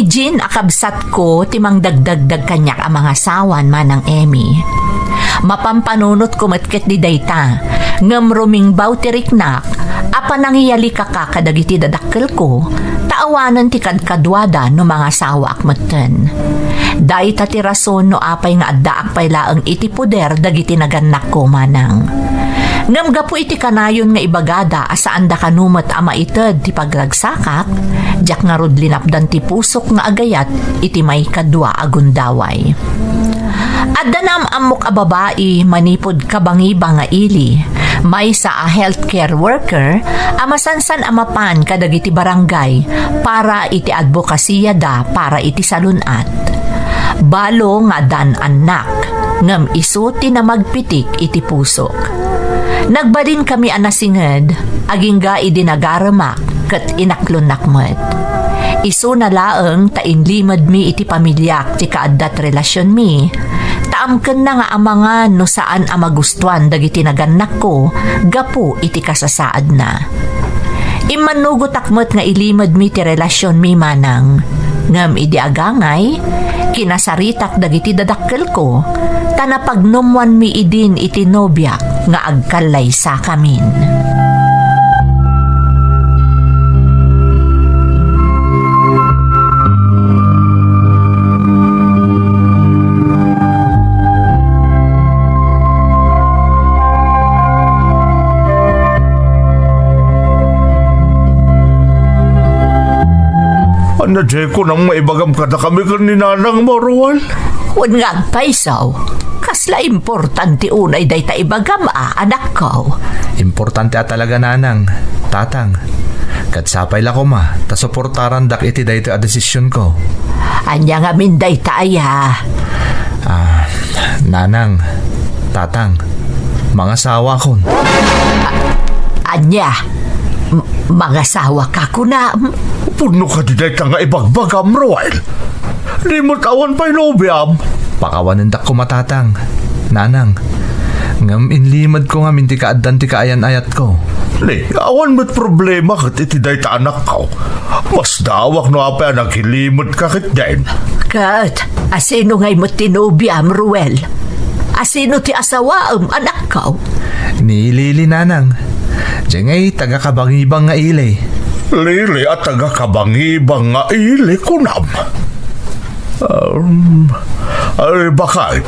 Jean a kabsatko ti mangdagdagdag kaniak a mangasawan, Manang Emmy. Mapampanunotko met ketdi dayta, ngem rumingbaw ti riknak a panangiyalikaka kadagiti dadakkelko, ta awanen ti kadkaduada no mangasawaak metten. Dayta ti rason no apay nga addaak pay laeng iti poder dagiti nagannakko, Manang. Ngem gapu iti kanayon nga ibagada a saanda kano met a maited ti pagragsakak, diak ngarud linapdan ti pusok nga agayat iti maikadua a gundaway. Adda naam-ammok a babai manipud Kabangiba nga ili, maysa a healthcare worker a masansan a mapan kadagiti barangay para iti adbokasiyada para iti salun-at. Balo nga addaan annak, ngem isu ti namagpitik iti pusok. Nagbalinkami a nasinged, agingga idi nagaremak ket inaklonnak met. Isuna laeng ta inlimedmi iti pamiliak ti kaaddat relasionmi, ta amkenna nga amangan no saan a magustuan dagiti nagannakko gapu iti kasasaadna. Immannugotak met nga ilimedmi ti relasionmi, Manang. Ngem idi agangay, kinasaritak dagiti dadakkelko, ta napagnummoanmi idin iti nobiak nga agkallaysakamin. Ania diay kunam nga ibagam kadakami ken ni nanangmo, Ruel? Wen nga agpayso, kasla importante unay dayta ibagam a, anakko. Importante a talaga, nanang, tatang. Ket sapay la koma ta suportarandak iti daytoy a desisionko. Ania ngamin dayta aya? Ah, nanang, tatang, mangasawakon. A-, ania? M-, mangasawaka kunam? Pudno kadi dayta nga ibagbagam, Ruel? Di met awan pay nobiam? Pakawanendak koma, tatang, nanang. Ngem inlimedko ngamin ti kaaddan ti kaayan-ayatko. Ni, awan met problema ket iti dayta, anakko. Masdaawak no apay a nagilimed ka ketdin. Ket asino ngay met ti nobiam, Ruel? Asino ti asawaem, anakko? Ni Lily, nanang. Diay ngay taga Kabangibang nga ili. Lily a taga Kabangibang nga ili, kunam? Um, ay, bakit?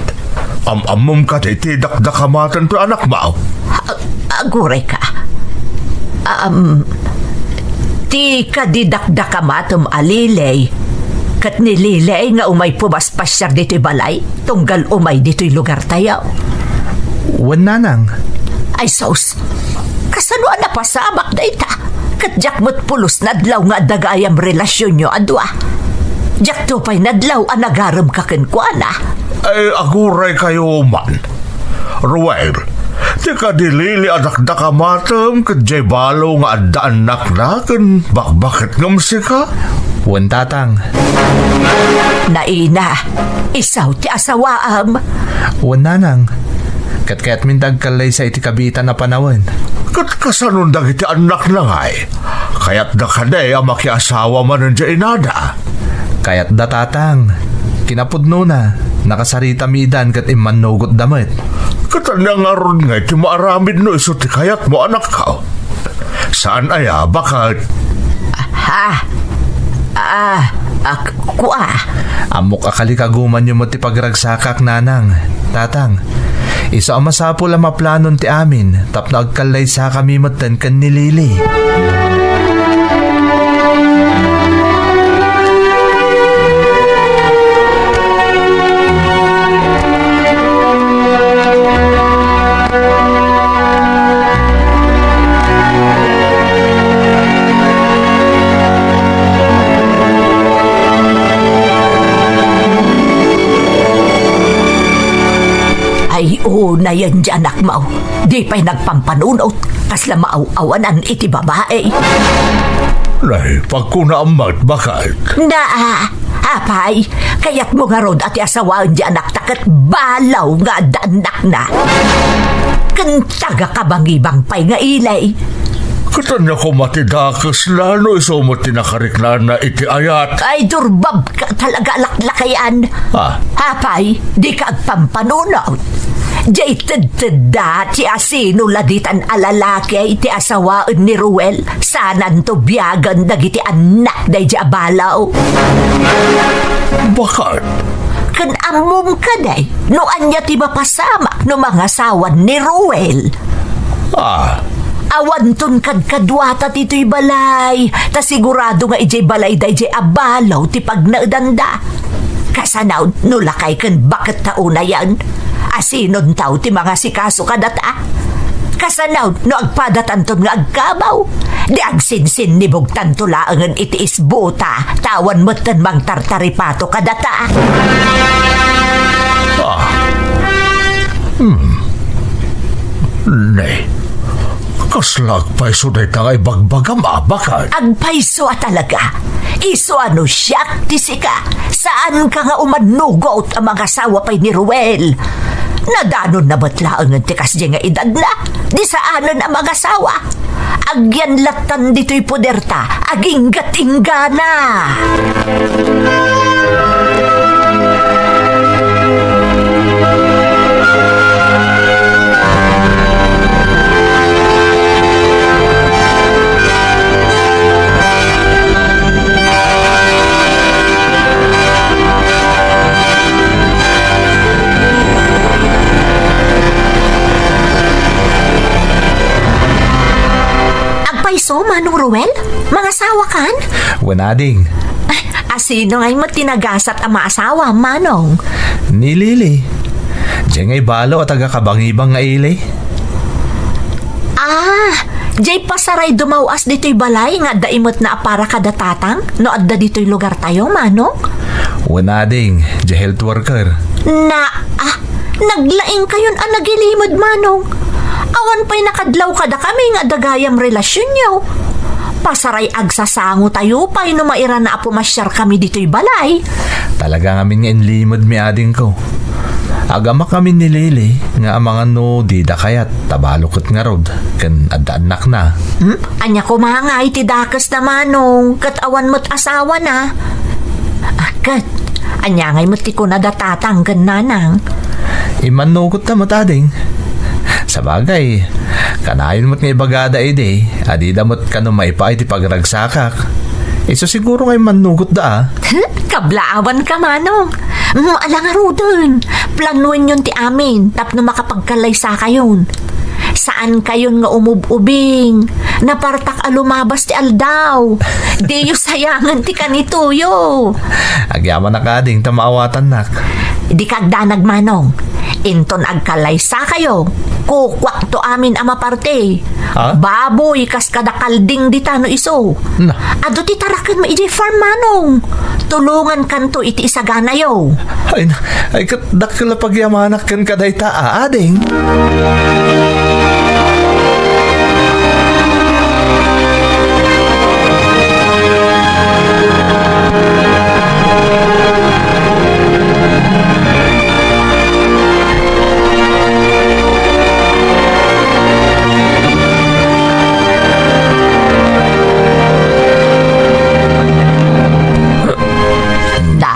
Am-ammom kadi ti dakdakamaten ti anakmo? A-, aguray ka. Um, ti kadi dakdakamatem a Lily, ket ni Lily nga umay pumaspasiar ditoy balay, tunggal umay ditoy lugartayo. Wen, nanang. Ay sus, kasano a napasamak dayta? Ket diak met pulos nadlaw nga adda gayam relasionyo a dua. Diakto pay nadlaw a nagarem ka kenkuana. Ay, aguray kayo man. Ruel, ti kadi Lily a dakdakamatem ket diay balo nga adda annakna ken bakbaket ngem sika? Wen, tatang. Naina, isu ti asawaem. Wen, nanang. Ket kayatmin ti agkallaysa iti kabiitan a panawen. Ket kasanon dagiti annakna ngay? Kayatda kadi a makiasawa manen diay inada? Kayatda, tatang. Kinapudnona, nakasaritami idan ket immannugotda met. Ket ania ngarud ngay ti maaramid no isu ti kayatmo, anakko? Saan aya, baket? Ha? Ah, ak-, kua. Ammok a kalikagumanyo met ti pagragsakak, nanang, tatang. Isu a masapul a maplanon ti amin tapno agkallaysakami metten ken ni Lily. Ay, unayen diay anakmo. Di pay nagpampanunot, kasla maaw-awanan iti babai. Nay, pagkunaam met, baket. Na, apay, kayatmo ngarud a ti asawaen diay anakta ket balo nga adda annakna. Ken taga-Kabangibang pay nga ili. Ket ania koma ti dakesna no isu met ti nakariknaanna iti ayat? Ay, durbab ka talaga, laklakayan. Ah. Apay, di ka agpampanunot. Jay tedtedda ti asino la ditan a lalaki ti asawaen ni Ruel, sananto biagen dagiti annak daydi a balaw. Baket? Ken ammom kadi no ania ti mapasamak no mangasawan ni Ruel? Ah. Awanton kadkaduata ditoy balay, ta sigurado nga idiay balay daydiay a balaw ti pagnaedanda. Kasano no lakay ken baketta unayen? Asinonto ti mangasikaso kadata? Kasano no agpadatanton nga agkabaw? Di agsinsinnibugtanto laengen iti isbuta, ta awan metten mangtartaripato kadata. Ah. Hmm. Ne, kasla agpayso dayta nga ibagbagam, a, baket? Agpayso a talaga. Isu a no siak ti sika, saanka nga umannugot a mangasawa pay ni Ruel. Nadanonna met laengen ti kasdiay nga edadna, di saanen a mangasawa. Agyan lattan ditoy poderta, aginggat-inggana. Agpayso, Manong Ruel? Mangasawakan? Wen, ading. Ay, asino ngay met ti nagasat a maasawa, Manong? Ni Lily. Diay ngay balo a taga-Kabangibang nga ili. Ah, diay pasaray dumaw-as ditoy balay nga adda imetna a para kada tatang no adda ditoy lugartayo, Manong? Wen, ading, diay health worker. Na, ah, naglaingkayon a nagilimed, Manong. Awan pay nakadlaw kadakami nga adda gayam relasionyo. Pasaray agsasangotayo pay no mairana a pumasiarkami ditoy balay. Talaga ngamin nga inlimedmi, adingko. Agamak ngamin ni Lily nga amangan no dida kayat ta balo ket ngarud ken adda annakna. Hmm? Ania koma ngay ti dakesna, Manong, ket awan met asawana? Ah, ket ania ngay met ti kunada tatang ken nanang? Immannugotta met, ading. Sabagay, kanayon met nga ibagada idi a dida met kano maipaay ti pagragsakak. Isu siguro nga immannugotda, a. Kablaawanka, Manong. Mm, ala ngaruden, planoenyon ti amin tapno makapagkalaysakayon. Saankayon nga umub-ubing. Napartak a lumabas ti aldaw. Diyo sayangen ti kanitoyo. Agyamanak, ading, ta maawatannak. Dika agdanag, Manong. Inton agkalaysakayo, kukuakto amin a maparti. Ha? Baboy kas kada kalding dita no isu. Na. Adu ti tarakenmo idiay farm, Manong. Tulongankanto iti isaganayo. Ay na, ay ket dakkel a pagyamanak kenka dayta, a, ading. Da,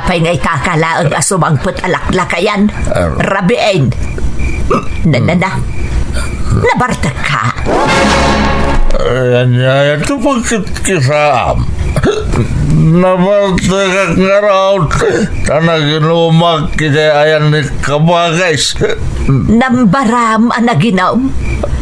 apay nga ikakalaeng a sumangpet a laklakayan? Ah. Rabiin. Na, na, na. Nabartekka? Ay, ania ti pagkitkisaam? Nabartekak ngarud, ta naginumak iti ayan ni Kabagis. Nambaram a naginum?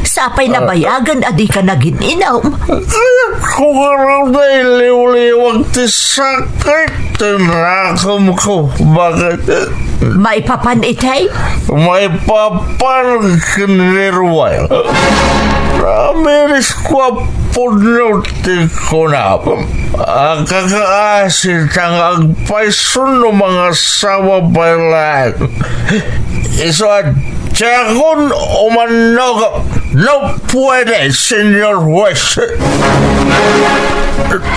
Sapay nabayagen a dika nagin-inum. Kayatko ngarud a iliwliwag ti sakit ti nakemko. Baket? Maipapan itay? Maipapan ken ni Ruel. Namiris ko a pudno ti kunam. Agkakaasi ta nga agpayso no mangasawa pay laeng. Isu a diakon umannuk No puede, Señor Huwes.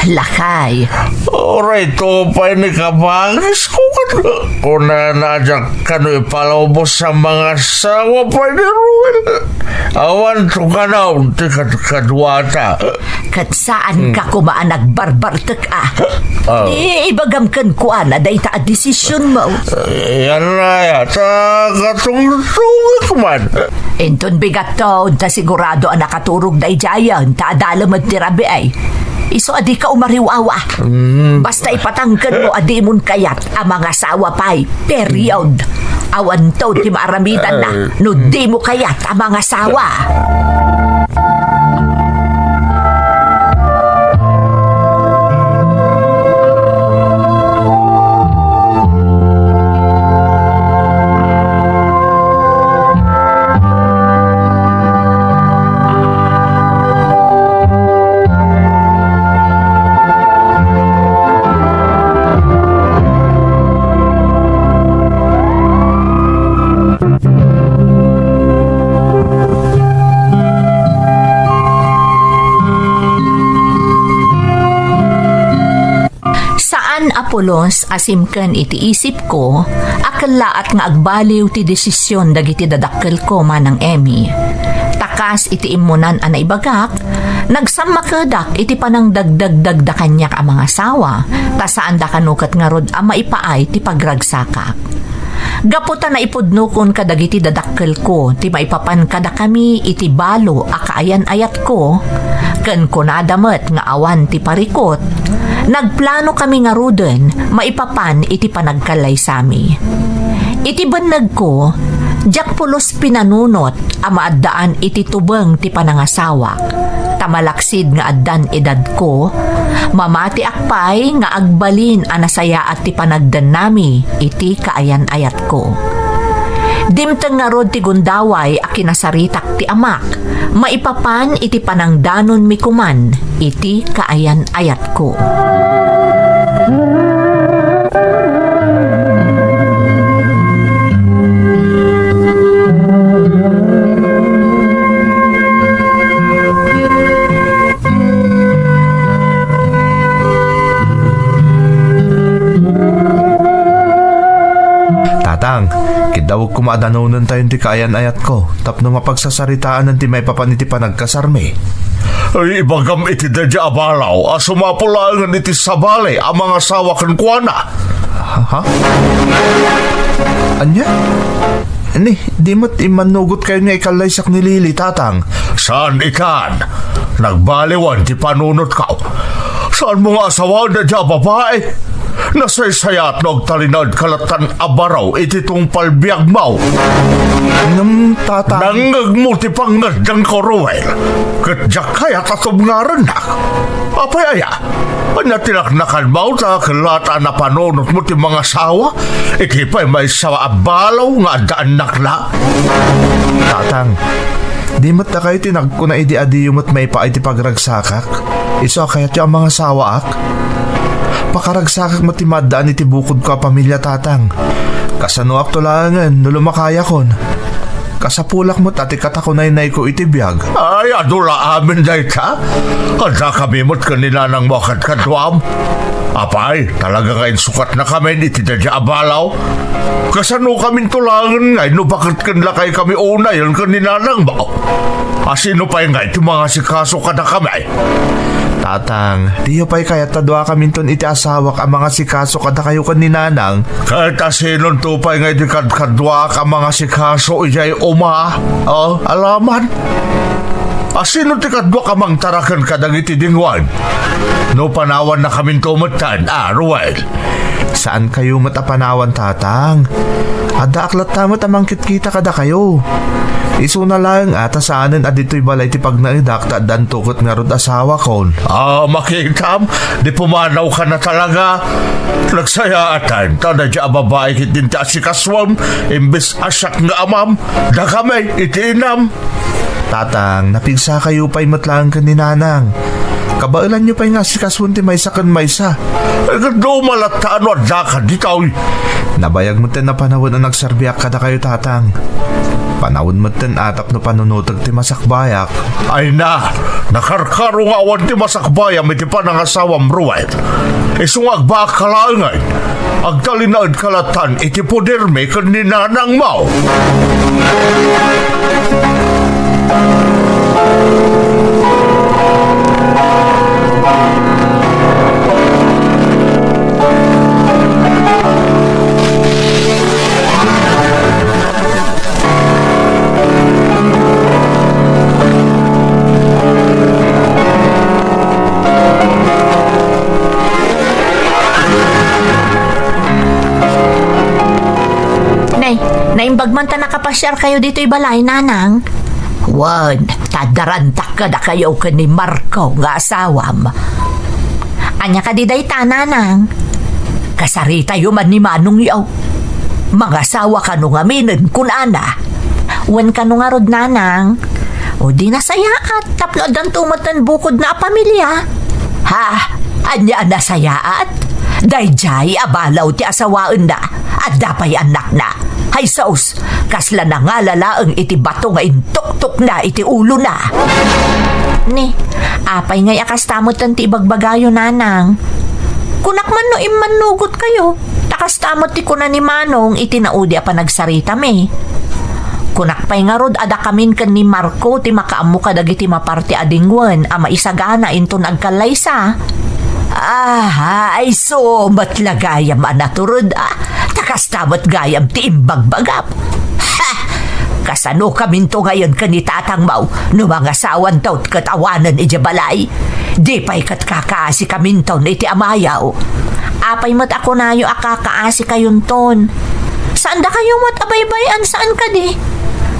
Lakay. Uray to pay ni kabangisko ket kunana diak kano ipalubos a mangasawa pay ni Ruel. Awan to kanayon ti kadkaduata. Ket saan ka koma a nagbarbartek a. Ah. Ibagam kenkuana dayta a desisionmo. Yan na ya, ta katungtungek man. Inton bigatton, ta sigurado a nakaturog daydiayen, ta adda laeng ti rabii. Isu a dika umariwawa. Mm. Basta ipatangkenmo a dimon kayat a mangasawa pay. Period. Awanto ti maaramidanna no dimo kayat a mangasawa. Saan a pulos a simken iti isipko a kellaat nga agbaliw ti desision dagiti dadakkelko, Manang Emmy. Ta kas iti immunan a naibagak, nagsammakedak iti panangdagdagdagda kaniak a mangasawa, ta saanda kano ket ngarud a maipaay ti pagragsakak. Gapu ta naipudnokon kadagiti dadakkelko ti maipapan kadakami iti balo a kaayan-ayatko, ken kunada met nga awan ti parikut, nagplanokami ngaruden maipapan iti panagkallaysami. Iti bennegko, diak pulos pinanunot a maaddaan iti tubeng ti panangasawak, ta malaksid nga addan edadko, mamatiak pay nga agbalin a nasayaat ti panagdennami iti kaayan-ayatko. Dimteng ngarud ti gundaway a kinasaritak ti amak, maipapan iti panangdanonmi koman iti kaayan-ayatko. Tatang, kiddawek koma a danonentayon ti kaayan-ayatko tapno mapagsasaritaanen ti maipapan iti panagkasarmi. Ay, ibagam iti daydiay a balaw a sumapo laengen iti sabali a mangasawa kenkuana. Ha? Ania? Ni, di met immannugotkayon nga ikallaysak ni Lily, Tatang? Saan itan. Nagbaliwan ti panunotko. Saanmo nga asawaen daydiay a babai? Nasaysayaat no agtalinaedka lattan a baro iti tungpal biagmo. Ngem, Tatang. Nangngegmo ti pangngeddengko, Ruel. Ket diak kayat a tubngarennak. Apay aya? Ania ti naknakanmo ta kellaat a napanunotmo ti mangasawa iti pay maysa a balaw nga adda annakna? Tatang, di met dakayo ti nagkuna idi adiyo met maipaay ti pagragsakak? Isu a kayatyo a mangasawaak? Pakaragsakak met ti maaddaan iti bukodko a pamilia, Tatang. Kasanoakto laengen no lumakayakon? Kasapulak met a ti katakunaynayko iti biag. Ay, adu la amin dayta. Addakami met ken ni nanangmo a kadkaduam. Apay, talaga nga insukatnakamin iti daydiay a balaw? Kasanokaminto laengen ngay no baket ken lakaykami unayen ken ni nanangmo? Asino pay ngay ti mangasikaso kadakami? Tatang, diyo pay kayat ta duakaminton iti asawak a mangasikaso kadakayo ken ni nanang? Ket asinonto pay ngay ti kadkaduak a mangasikaso idiay uma? Oh, alaman. Asino ti kaduak a mangtaraken kadagiti dingwen? No panawannakaminto metten, a, Ruel? Saankayo met a panawan, Tatang. Addaak latta met a mangkitkita kadakayo. Isuna laeng a ta saanen a ditoy balay ti pagnaedak ta addanto ket ngarud asawakon. Ah, makitam, di pumanawka na talaga. Nagsayaatan ta daydiay a babai ket dinta asikasuem, imbes a siak nga amam, dakami iti inam. Tatang, napigsakayo pay met laeng ken ni Nanang. Kabaelanyo pay nga asikasuen ti maysa ken maysa. Ay, ket no umalatta no addaka ditoy. Nabayag metten a panawen a nagserbiak kadakayo, Tatang. Panawen metten a tapno panunoteg ti masakbayak. Ay na, nakarkaro nga awan ti masakbayam iti panangasawam, Ruel. Isu nga agbaak ka laeng, ay. Agtalinaedka latan iti podermi ken ni nanangmo. Nay, naimbag man ta nakapasiarkayo ditoy balay, Nanang. Wen, ta adda rantak kadakayo ken ni Marco nga asawam. Ania kadi dayta, Nanang? Kasaritayo man ni Manongyo. Mangasawa kano ngaminen, kunana. Wen kano ngarud, Nanang. O di nasayaat, tapno addanto metten bukodna a pamilia. Ha? Ania a nasayaat? Daydiay a balaw ti asawaenna. Adda pay annakna. Ay sus, kasla nangala laeng iti bato nga intuktukna iti ulona. Ni, apay ngay a kasta metten ti ibagbagayo, Nanang? Kunak man no immannugotkayo, ta kasta met ti kuna ni Manong iti naudi a panagsaritami. Kunak pay ngarud a dakamin ken ni Marco ti makaammo kadagiti maparti a dingwen a maisagana inton agkallaysa. Ah, ay, isu met la gayam a naturod, ah. Ta kasta met gayam ti imbagbagam. Ha! Kasanokaminto ngayon ken ni tatangmo no mangasawanto ket awanen idiay balay? Di pay ket kakaasikaminton iti amayo. Apay met a kunayo a kakaasi kayonton? Saandakayo met a baybay-an, saan kadi?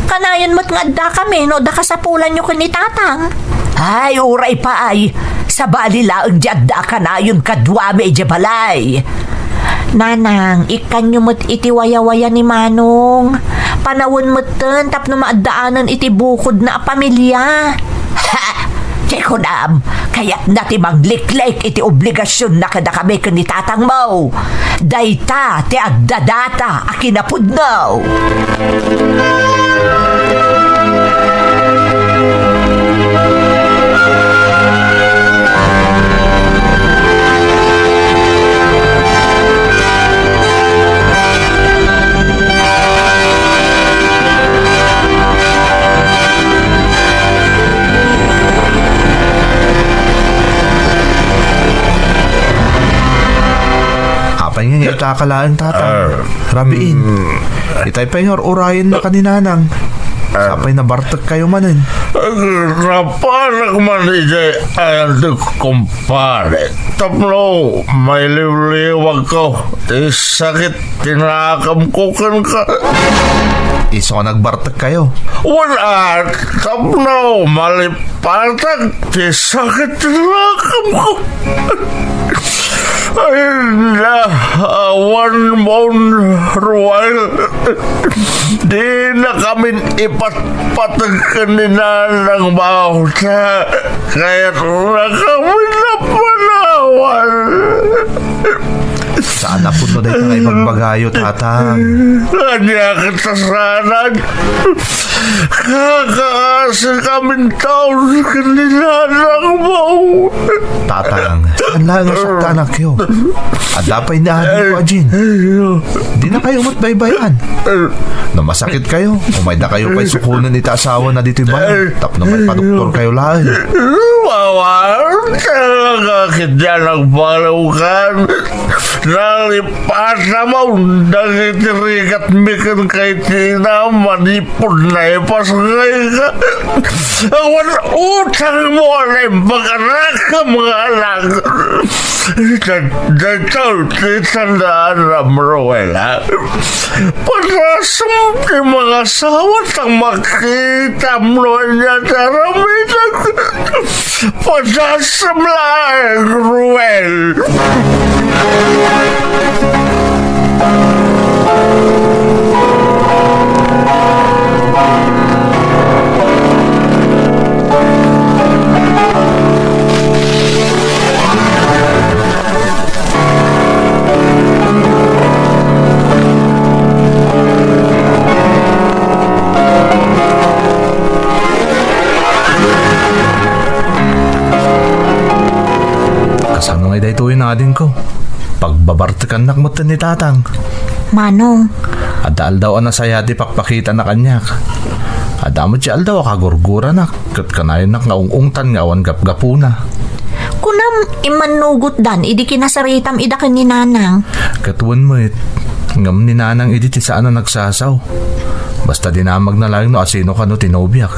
Kanayon met nga addakami no adda kasapulanyo ken ni tatang. Ay, uray pay. Sabali laeng ti adda kanayon kaduami idiay balay. Nanang, ikkanyo met iti wayawaya ni Manong. Panawen metten tapno maaddaanen iti bukodna a pamilia. Ha! Ti kunam, kayatna ti mangliklik iti obligasionna kadakami ken ni tatangmo. Dayta ti adda data a kinapudno. Apay nga itaka laeng, tatang? Ah. Rabiin. Mm. Itay pay nga ur-urayenna ken ni nanang. Ah. Sapay nabartekkayo manen. Napanak man idiay ayan ti kumpare. Tapno mailiwliwagko ti sakit ti nakamko kenka. Isu a nagbartekkayo? Wen a, tapno malip- Patag ti sakit ti nakamko. Ay, na, awan mon, Ruel. Dinakamin ipatpateg ken ni nanangmo ta kayatnakamin a panawan. Saan a pudno dayta nga ibagbagayo, tatang? Ania ket ta saanen? Kakaasikamin taon ken ni nanangmo. Tatang, saan laeng a saktanakyo? Adda pay ni adingko a Jean. Dinakayo met baybay-an. No masakitkayo, umaydakayo pay sukonen iti asawana ditoy balay tapno maipadoktorkayo laeng. Awan, talaga ket diay nagbaliwkan. Nalipatmo dagiti rigatmi kenka iti ina, manipud naipasngayka. Awan utangmo a naimbag a nakam nga anak. Daytoy ti tandaanna, Ruela. Padasem ti mangasawa ta makitam no ania ti aramidek. Padasem laeng, Ruel. Kannak metten ni Tatang. Manong. Adda aldaw a nasaya ti pakpakitana kaniak. Adda met ti aldaw a kagurguranak, ket kanayannak nga ung-ungtan nga awan gapgapuna. Kunam, immannugotdan idi kinasaritam ida ken ni Nanang. Ket wen met, ngem ni Nanang idi ti saan a nagsasaw. Basta dinamagna laeng no asino kano ti nobiak.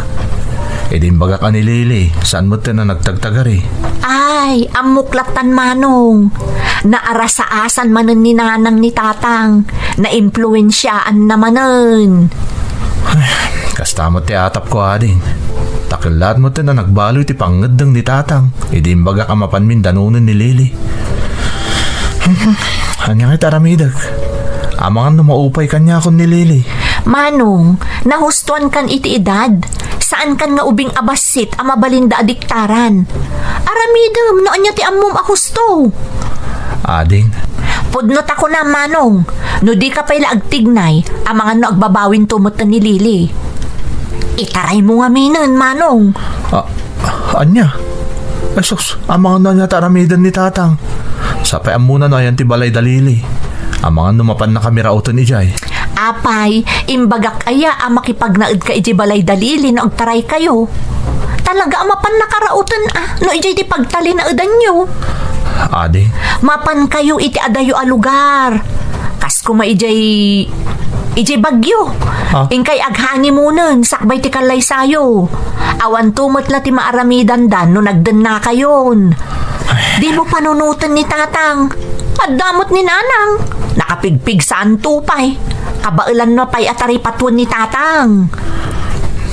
Idi imbagak a ni Lily, saan metten a nagtagtagari. Ay, ammok lattan, Manong. Naarasaasan manen ni Nanang ni Tatang. Naimpluensiaanna manen. Ay, kasta met ti atapko, ading. Ta kellaat metten a nagbaloy ti pangngeddeng ni Tatang idi imbagak a mapanmin danonen ni Lily. Ania ngay ti aramidek? Amangan no maupay kaniakon ni Lily. Manong, nahustoankan iti edad. Saankan nga ubing a bassit a mabalinda a diktaran. Aramidem no ania ti ammom a husto. Ading. Pudno ta kunam, Manong, no dika pay la agtignay, amangan no agbabawinto metten ni Lily. Itaraymo ngaminen, Manong. Ah, ania? Ay sus, amangan no ania ti aramiden ni Tatang. Sapay ammona no ayan ti balay da Lily. Amangan no mapannakami rauten idiay. Apay, imbagak aya a makipagnaedka idiay balay da Lily no agtaraykayo? Talaga a mapannaka rauten a no idiay ti pagtalinaedanyo. Ading. Mapankayo iti adayo a lugar. Kas koma idiay, idiay Baguio. Ah. Inkay aghoneymoon sakbay ti kallaysayo. Awanto met la ti maaramidanda no nagdennakayon. Ay. Dimo panunoten ni Tatang. Adda met ni Nanang. Nakapigpigsaanto pay. Kabaelanna pay a taripatuen ni Tatang.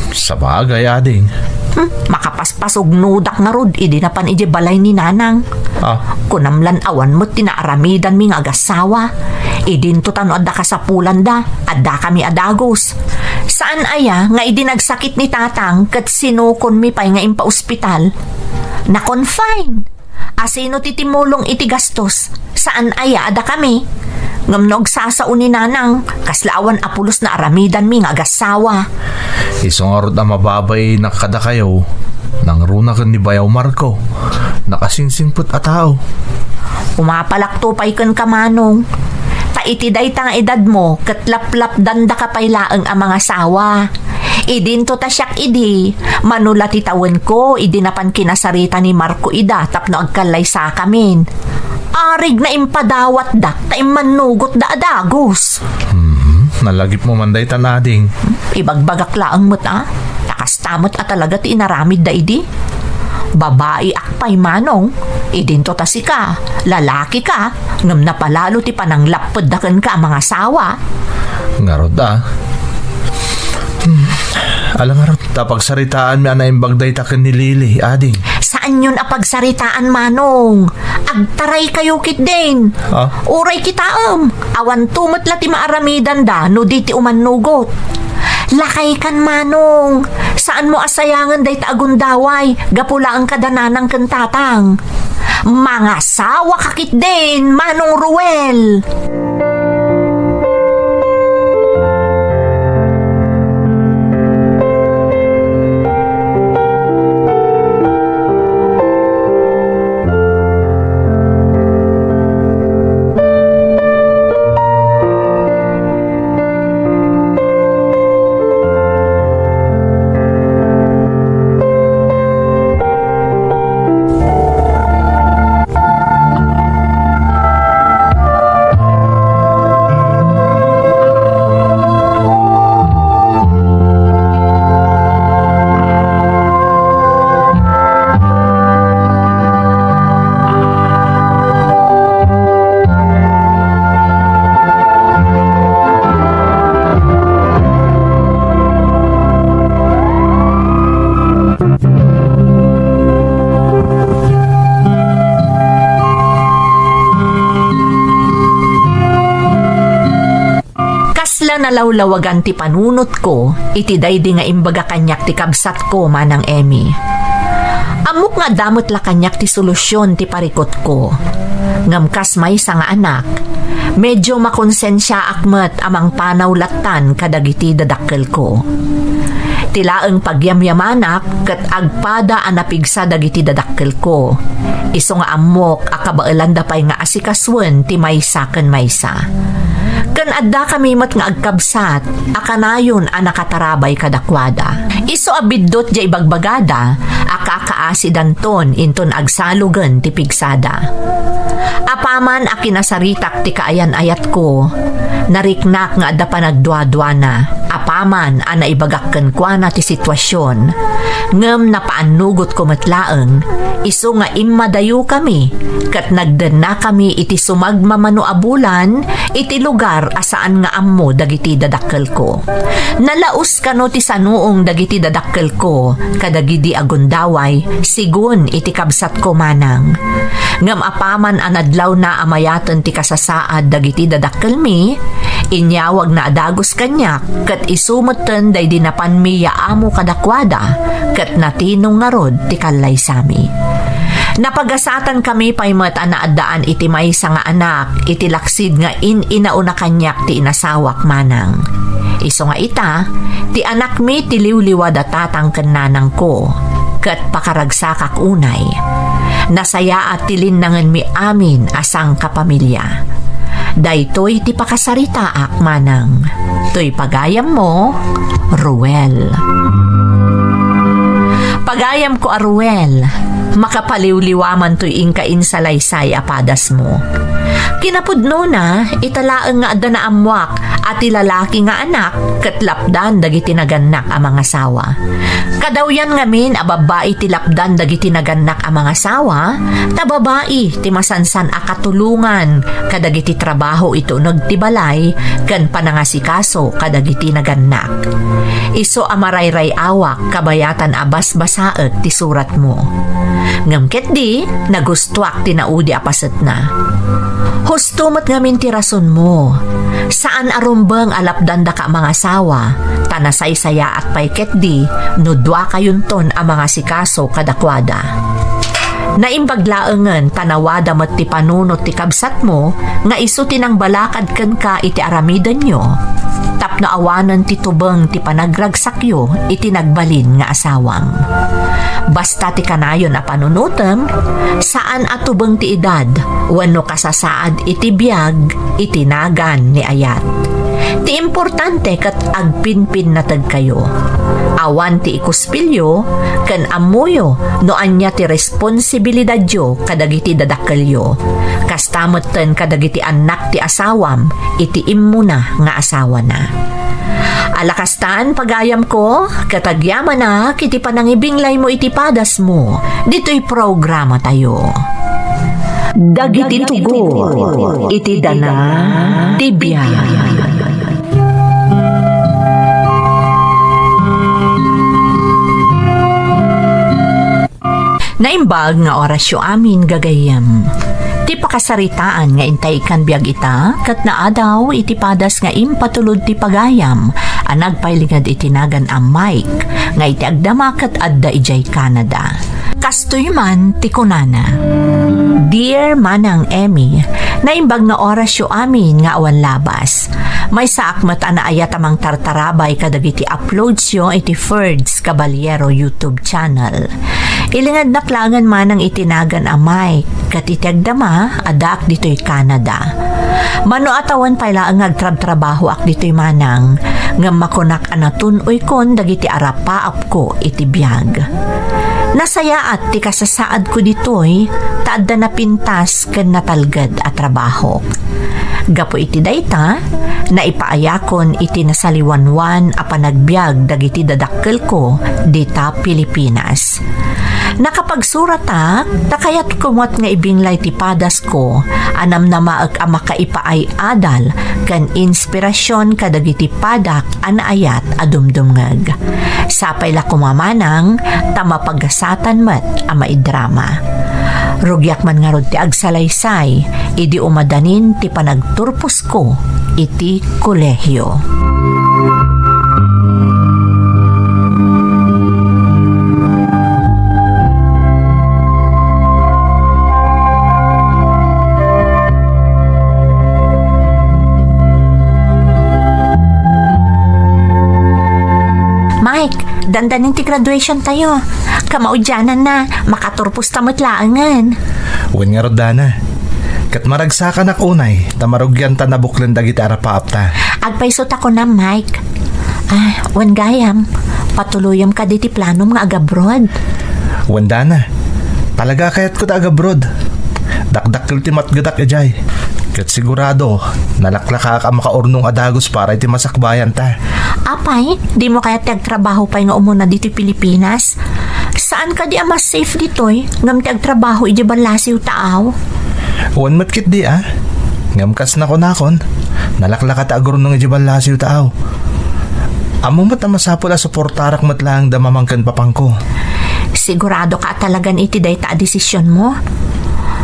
Sabagay, ading. Hmm, makapaspasugnodak ngarud idi napan idiay balay ni Nanang. Ah. Kunam lan awan met ti naaramidanmi nga agassawa. Idinto ta no adda kasapulanda, addakami a dagus. Saan aya nga idi nagsakit ni Tatang ket sinukonmi pay nga impaospital? Na-confine. Asino ti timulong iti gastos? Saan aya a dakami? Ngem no agsasao ni Nanang, kasla awan a pulos naaramidanmi nga agassawa. Isu ngarud a mababainak kadakayo, nangruna ken ni Bayaw Marco, nakasingsingpet a tao. Umapalakto pay kenka, Manong. Ta iti dayta nga edadmo, ket laplapdandaka pay laeng a mangasawa. Idinto ta siak idi, mano la ti tawenko idi napan kinasarita ni Marco ida tapno agkallaysakamin. Arig na impadawatdak ta immannugotda a dagus. Hmm, nalagipmo man dayta, ading. Ibagbagak laeng met a, ta kasta met a talaga ti inaramidda idi. Babaiak pay, Manong, idinto ta sika, lalakika, ngem napalalo ti pananglappedda kenka a mangasawa. Ngarud a. Hmm. Ala ngarud, ta pagsaritaanmi a naimbag dayta ken ni Lily, ading. Saanyon a pagsaritaan, Manong. Agtaraykayo ketdin. Ah? Uray kitaem, awanto met la ti maaramidanda no di ti umannugot. Lakaykan, Manong. Saanmo a sayangen dayta a gundaway gapu laeng kada Nanang ken Tatang. Mangasawaka ketdin, Manong Ruel. Kasla nalawlawagan ti panunotko iti daydi nga imbaga kaniak ti kabsatko, Manang Emmy. Ammok nga adda met la kaniak ti solusyon ti parikutko. Ngem kas maysa nga anak, Medyo makonsensiaak met a mangpanaw lattan kadagiti dadakkelko. Ti laeng pagyamyamanak ket agpada a napigsa dagiti dadakkelko. Isu nga ammok a kabaelanda pay nga asikasuen ti maysa ken maysa. Ken addakami met nga agkabsat a kanayon a nakatarabay kadakuada. Isu a biddut diay ibagbagada a kakaasidanton inton agsalugen ti pigsada. Apaman a kinasaritak ti kaayan-ayatko, nariknak nga adda panagduaduana. Apaman a naibagak kenkuana ti situasion, ngem napaannugotko met laeng, isu nga immadayokami ket nagdennakami iti sumagmamano a bulan iti lugar a saan nga ammo dagiti dadakkelko. Nalaus kano ti sanuong dagiti dadakkelko kadagidi a gundaway, sigun iti kabsatko manang. Ngem apaman a nadlawna a mayaten ti kasasaad dagiti dadakkelmi, inyawagna a dagus kaniak, ket isu metten daydi napanmi ya amo kadakuada, ket natinong ngarud ti kallaysami. Napagasatankami pay met a naaddaan iti maysa nga anak iti laksid nga in-inauna kaniak ti inasawak manang. Isu nga ita, ti anakmi ti liwliwa da tatang ken nanangko, ket pakaragsakak unay. Nasayaat ti linnangenmi amin a sangkapamilya. Daytoy ti pakasaritaak manang. Toy pagayammo, Ruel. Pagayamko a Ruel, makapaliwliwa man toy inka insalaysay a padasmo. Kinapudnona, ita laeng nga adda naammoak a ti lalaki nga anak ket lapdan dagiti nagannak a mangasawa. Kadawyan ngamin a babbai ti lapdan dagiti nagannak a mangasawa, ta babai ti masansan a katulongan kadagiti trabaho iti uneg ti balay ken panangasikaso kadagiti nagannak. Isu a marayray-awak kabayatan a basbasaek ti suratmo. Ngem ketdi, nagustoak ti naudi a pasetna. Husto met ngamin ti rasonmo. Saan a rumbeng a lapdandaka a mangasawa, ta nasaysayaat pay ketdi no duakayonton a mangasikaso kadakuada. Naimbag laengen ta nawada met ti panunot ti kabsatmo nga isu ti nangbalakad kenka iti aramidenyo, tapno awanen ti tubeng ti panagragsakyo iti nagbalin nga asawam. Basta ti kanayon a panunotem, saan a tubeng ti edad wenno kasasaad iti biag iti nagan ni ayat. Ti importante ket agpinpinnateg kayo. Awan ti ikuspilyo ken ammoyo no ania ti responsibilidadyo kadagiti dadakkelyo. Kasta metten kadagiti annak ti asawam iti immuna nga asawana. Ala kastan, pagayamko, ket agyamanak iti panangibinglaymo iti padasmo ditoy programatayo. Dagiti tugot iti dana ti biag. Naimbag nga orasyo amin, gagayyem. Ti pakasaritaan nga intay ikkan biag ita ket naadaw iti padas nga impatulod ti pagayam a nagpailinged iti nagan a Mike nga iti agdama ket adda idiay Canada. Kastoy man ti kunana, Dear Manang Emmy, naimbag nga orasyo amin nga awan labas. Maysaak met a naayat a mangtartarabay kadagiti uploadsyo iti Ferds Caballero YouTube channel. Ilingednak laengen manang iti nagan a Mike, ket iti agdama, addaak ditoy Canada. Mano a tawen pay laeng nga agtrabtrabahoak ditoy manang, ngem makunak a natunoykon dagiti arapaapko iti biag. Nasayaat ti kasasaadko ditoy, ta adda napintas ken natalged a trabaho. Gapu iti dayta, naipaayakon iti nasaliwanwan a panagbiag dagiti dadakkelko dita Pilipinas. Nakapagsuratak, ta kayatko met nga ibinglay ti padasko a namnamaek a makaipaay adal ken inspirasyon kadagiti padak a naayat a dumdumngeg. Sapay la koma manang ta mapagasatan met a maidrama. Rugiak man ngarud ti agsalaysay idi umadanin ti panagturposko iti kolehio. Dandanin ti graduation tayo. Kamaudiananna, makaturpos ta met laengen. Wen ngarud, Dana. Ket maragsakanak unay, ta marugian ta nabuklen dagiti arapaapta. Agpayso ta kunam, Mike. Ah, wen gayam, patuloyam kadi ti planom nga agabroad? Wen, Dana. Talaga kayatko ta agabroad. Dakdakkel ti matgedak idiay. Ket sigurado, nalaklakaak a makaurnong a dagus para iti masakbayanta. Apay, dimo kayat ti agtrabaho pay nga umuna ditoy Pilipinas? Saan kadi a mas safe ditoy ngem ti agtrabaho idiay ballasiw ta aw? Wen met ketdi a. Ngem kas nakunakon, nalaklaka ti agurnong idiay ballasiw ta aw. Ammom met a masapul a suportarak met laeng da mamang ken papangko. Sigurado ka talagan iti dayta a desisionmo?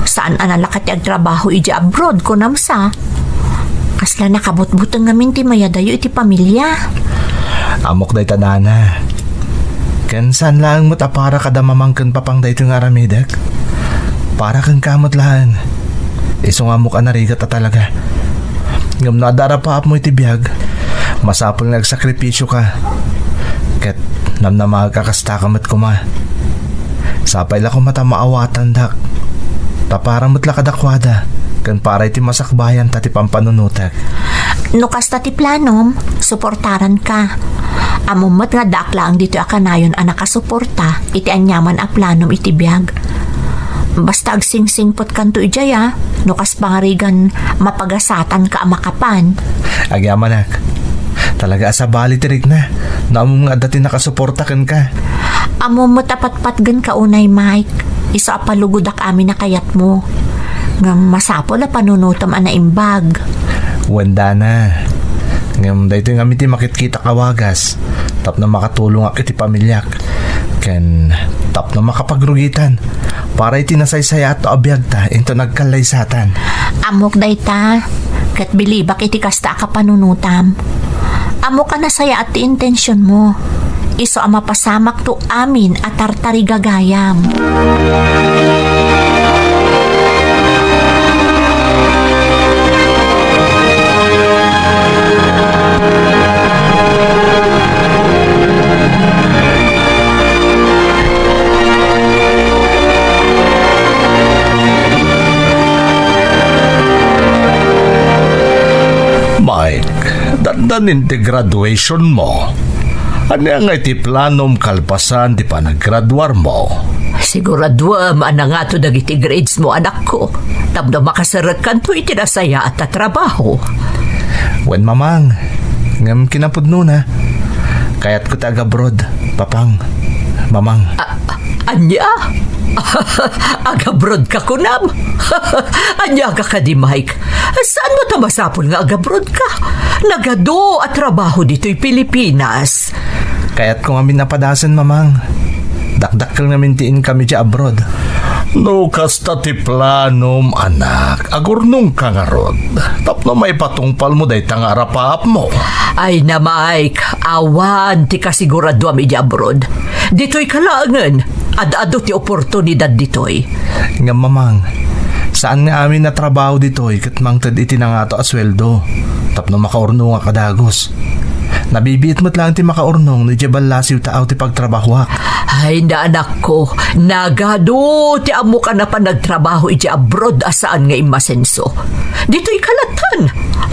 Saan a nalaka ti agtrabaho idiay abroad, kunam sa? Kasla nakabutbuteng ngamin ti mayadayo iti pamilia. Ammok dayta, Dana. Ken saan laeng met a para kada mamang ken papang daytoy nga aramidek. Para kenka met laeng. Isu nga ammok a narigat a talaga. Ngem no adda arapaapmo iti biag, masapul nga agsakripisioka. Ket namnamaek a kastaka met koma. Sapay la koma ta maawatandak. Ta para met la kadakuada, ken para iti masakbayanta ti pampanunotek. No kasta ti planom, suportaranka. Ammom met nga addaak laeng ditoy a kanayon a nakasuporta iti aniaman a planom iti biag. Basta agsingsingpetkanto idiay a, no kas pangarigan, mapagasatanka a makapan. Agyamanak. Talaga a sabali ti rikna. No ammom nga adda ti nakasuporta kenka. Ammom met a patpatgenka unay, Mike. Isu a palugodak amin a kayatmo. Ngem masapul a panunotem a naimbag. Wen, Dana. Ngem daytoy ngamin ti makitkitak a wagas tapno makatulongak iti pamiliak ken tapno makapagrugitan para iti nasaysayaat a biagta inton agkallaysatan. Ammok dayta, ket bilibak iti kasta a kapanunotam. Ammok a nasayaat ti intensionmo. Isu a mapasamakto amin a tartarigagayam. Mike, dandanin ti graduation mo. Ania nga iti planom kalpasan ti panaggraduarmo? Siguraduem a nangato dagiti grades mo, anakko, tapno makaserekkanto iti nasayaat a trabaho. Wen, mamang, ngem kinapudnona, kayatko ti agabroad, papang, mamang. A-, ania? Agabroad ka kunam? Ania ka kadi, Mike? Saan mo ta masapul nga agabroad ka? Nagadu a trabaho ditoy Pilipinas. Kayatko ngamin a padasen, mamang. Dakdakkel ngamin ti income iti abroad. No kasta ti planom, anak, agurnongka ngarud tapno maipatungpalmo dayta nga arapaapmo. Ay na, Mike, awan ti kasiguradom iti abroad. Ditoy ka laengen, ad-adu ti oportunidad ditoy. Ngem, mamang, saan nga amin a trabaho ditoy ket mangted iti nangato a sueldo tapno makaurnongak a dagus. Nabibiit met laeng ti makaurnong no idiay ballasiw ta aw ti pagtrabahoak. Ay, na, anakko, nagadu ti ammok a napan nagtrabaho idiay abroad a saan nga immasenso. Ditoy ka latta.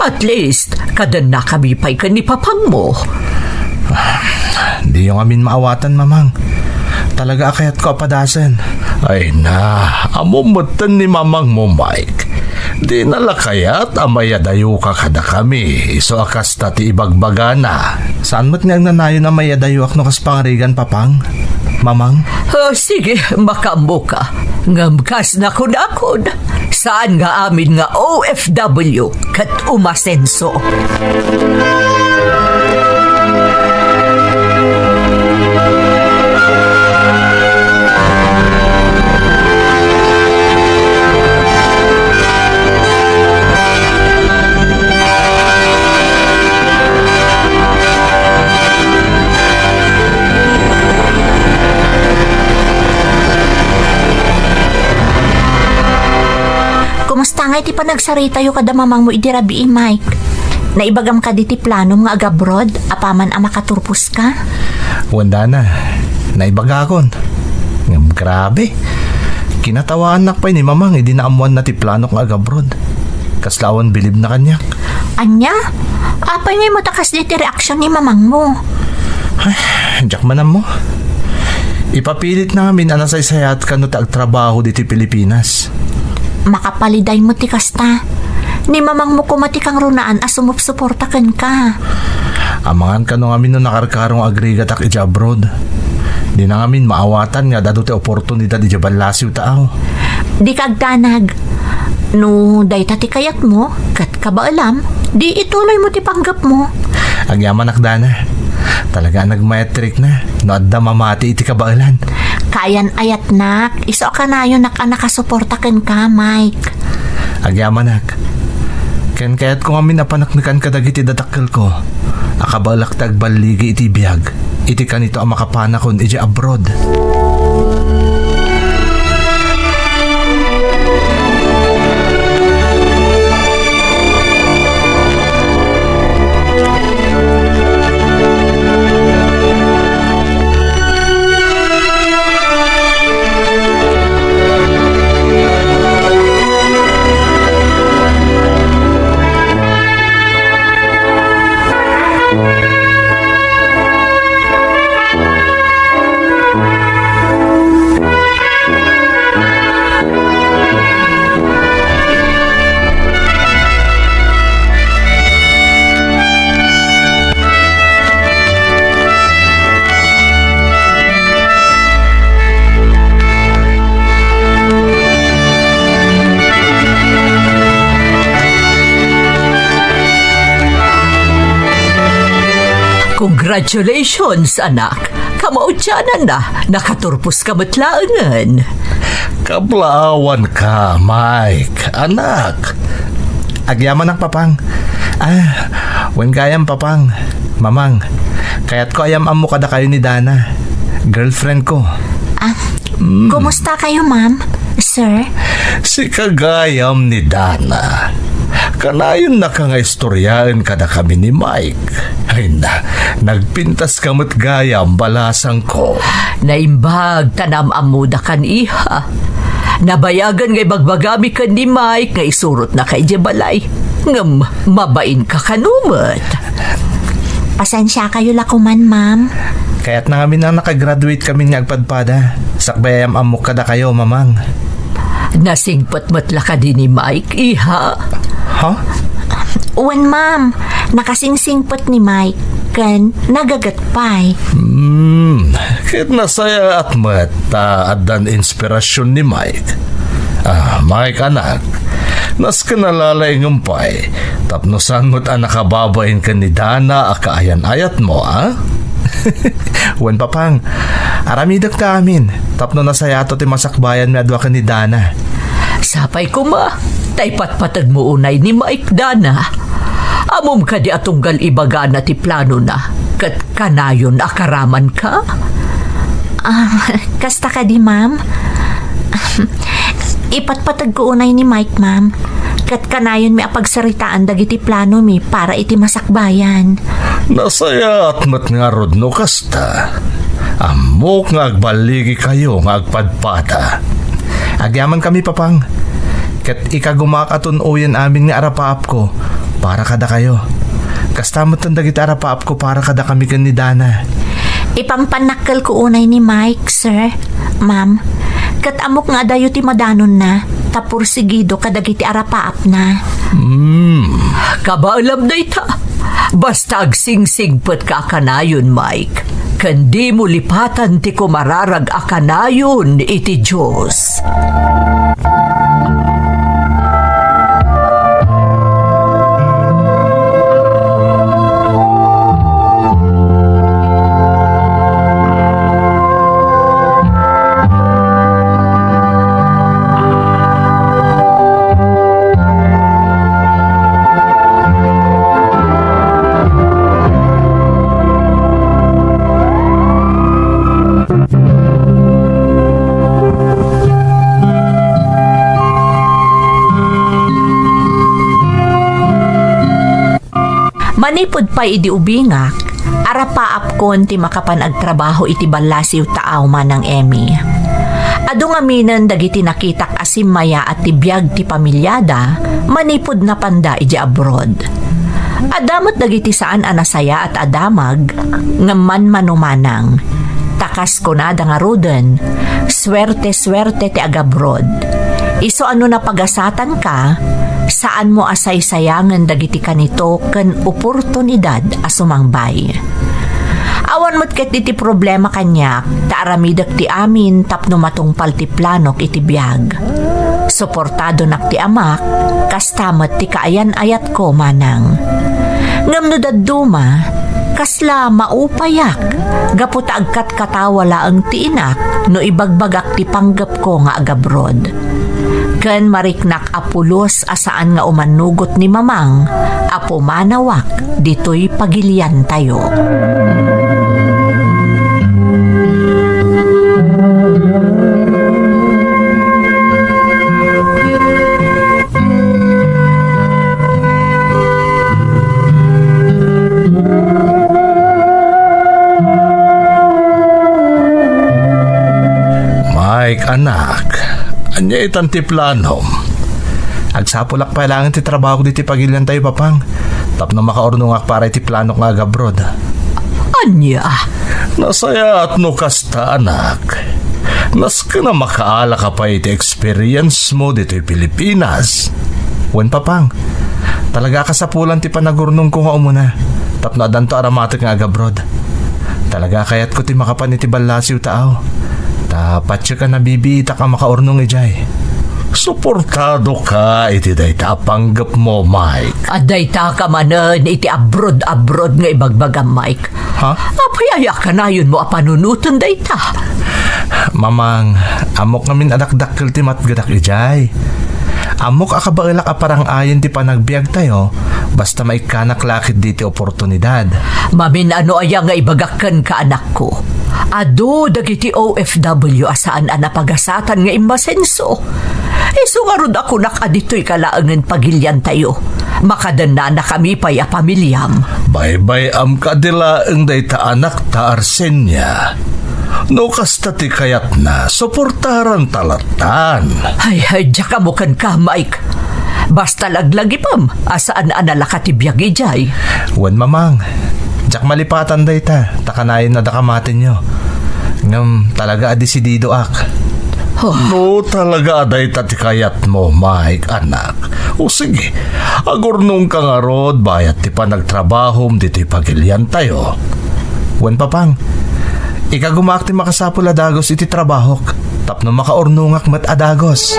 At least, kadennakami pay ken ni papangmo. Diyo ngamin maawatan, mamang. Talaga a kayatko a padasen. Ay na, ammom metten ni mamangmo, Mike. Dina la kayat a mayadayoka kadakami, isu a kasta ti ibagbagana. Saan met nga agnanayon a mayadayoak no kas pangarigan, papang? Mamang? Oh, sige, makaammoka. Ngem kas nakunakon, saan nga amin nga O F W ket umasenso. Kumusta nga iti panagsaritayo kada mamangmo idi rabii, Mike? Naibagam kadi ti planom nga agabroad apaman a makaturposka? Wen, Dana, naibagakon. Ngem grabe. Kinatawaannak pay ni Mamang idi naammoanna ti planok nga agabroad. Kasla awan bilibna kaniak. Ania? Apay ngay met a kasdi ti reaksion ni mamangmo? Ay, diak man ammo. Ipapilitna ngamin a nasaysayaat kano ti agtrabaho ditoy Pilipinas. Makapaliday met ti kasta. Ni mamangmo koma ti kangrunaan a sumupsuporta kenka. Amangan kano ngamin no nakarkaro nga agrigatak idiay abroad. Dina ngamin maawatan nga ad-adu ti oportunidad idiay ballasiw ta aw. Dika agdanag. No dayta ti kayatmo, ket kabaelam, di ituloymo ti panggepmo. Agyamanak, Dana. Talaga a nagmayatrikna no adda mamati iti kabaelan. Kaayan-ayatnak, isu a kanayonak a nakasuporta kenka, Mike. Agyamanak. Ken kayatko ngamin a paneknekan kadagiti dadakkelko a kabaelak ti agballigi iti biag iti kanito a makapanakon idiay abroad. Congratulations, anak. Kamaudiananna, nakaturposka met laengen. Kablaawanka, Mike, anak. Agyamanak, Papang. Ah, wen gayam, Papang, Mamang, kayatko a yam-ammo kadakayo ni Dana, girlfriend ko. Ah, Mm. Kumusta kayo, ma'am? Sir? Sika gayam ni Dana. Kanayonnaka nga istoryaen kadakami ni Mike. Ay na, nagpintaska met gayam, balasangko. Naimbag ta naam-ammoda kan iha. Nabayagen nga ibagbagami ken ni Mike nga isurotnaka idiay balay. Ngem mabainka kano met. Pasensiakayo la koman, ma'am. Kayatna ngamin a nakagraduate kami nga agpadpada. Sakbay a yam-ammok kadakayo, Mamang. Nasingpet met la kadi ni Mike, iha? Ha? Wen, ma'am. Nakasingsingpet ni Mike ken nagaget pay. Hmm, ket nasayaat met ta addan inspirasyon ni Mike. Ah, Mike, anak, nasken a lalaingem pay tapno saan met a nakababain ken ni Dana a kaayan-ayatmo, a? Wen, Papang, aramidek ta amin tapno nasayaat ti masakbayanmi a dua ken ni Dana. Sapay koma, ta ipatpategmo unay ni Mike, Dana. Ammom kadi a tunggal ibagana ti planona, ket kanayon a karamanka? Ah, kasta kadi, ma'am? Ipatpategko unay ni Mike, ma'am. Ket kanayonmi a pagsaritaan dagiti planomi para iti masakbayan. Nasayaat met ngarud no kasta. Ammok nga agballigikayo nga agpadpada. Agyamankami, Papang. Ket ikagumak a tun-oyen amin nga arapaapko para kadakayo. Kasta metten dagiti arapaapko para kadakami ken ni Dana. Ipampannakkelko unay ni Mike, sir, ma'am. Ket ammok nga adayo ti madanonna, ta pursigido kadagiti arapaapna. Hmm. Kabaelam dayta. Basta agsingsingpetka a kanayon, Mike, ken dimo lipatan ti kumararag a kanayon iti Dios. Manipud pay idi ubingak, Arapaapkon ti makapan agtrabaho iti ballasiw taaw, Manang Emmy. Adu ngaminen dagiti nakitak a simmayaat ti biag ti pamiliada manipud napanda idiay abroad. Adda met dagiti saan a nasayaat a damag, ngem manmanumanang. Ta kas kunada ngaruden, suerte-suerte ti agabroad. Isu a no napagasatanka, saanmo a saysayangen dagiti kanito ken oportunidad a sumangbay. Awan met ket iti problema kaniak, ta aramidek ti amin tapno matungpal ti planok iti biag. Suportadonak ti amak, kasta met ti kaayan-ayatko, Manang. Ngem no dadduma, kasla maupayak, gapu ta agkatkatawa laeng ti inak no ibagbagak ti panggepko nga agabroad. Ken mariknak a pulos a saan nga umanugot ni Mamang a pumanawak ditoy pagiliantayo. Mike, anak, ania itan ti planom? Agsapulak pay laeng ti trabahok ditoy pagiliantayo, Papang, tapno makaurnongak para iti planok nga agabroad. Ania? Nasayaat no kasta, anak. Nasken a makaalaka pay iti experience mo ditoy Pilipinas. Wen, Papang, talaga a kasapulan ti panagurnongko nga umuna tapno addanto aramatek nga agabroad. Talaga a kayatko ti makapan iti ballasiw taaw. Ta patio ka nabibiitak a makaurnong idiay. Suportadoka iti dayta a panggepmo, Mike. Adda dayta ka manen iti abroad-abroad nga ibagbagam, Mike. Ha? Apay aya kanayonmo a panunoten dayta? Mamang, ammok ngamin a dakdakkel ti matgedak idiay. Ammok a kabaelak a parang-ayen ti panagbiagtayo, basta maikkanak la ketdi ti oportunidad. Mamin-ano aya nga ibagak kenka, anakko? Adu dagiti O F W a saan a napagasatan nga immasenso. Isu ngarud a kunak a ditoy ka laengen pagiliantayo. Makadennanakami pay a pamiliam. Baybay-am kadi laeng dayta anakta, Arsenia. No kasta ti kayatna, suportaranta latan. Ay, ay, diak ammo kenka, Mike. Basta laglagipem a saan a nalaka ti biag idiay. Wen, Mamang, diak malipatan dayta, ta kanayon a dakamatenyo. Ngem talaga a desididoak. Oh. No talaga a dayta ti kayatmo, Mike, anak. O sige, agurnongka ngarud bayat ti panagtrabahom ditoy pagiliantayo. Wen, Papang, ikagumaak ti makasapul a dagus iti trabahok tapno makaurnongak met a dagus.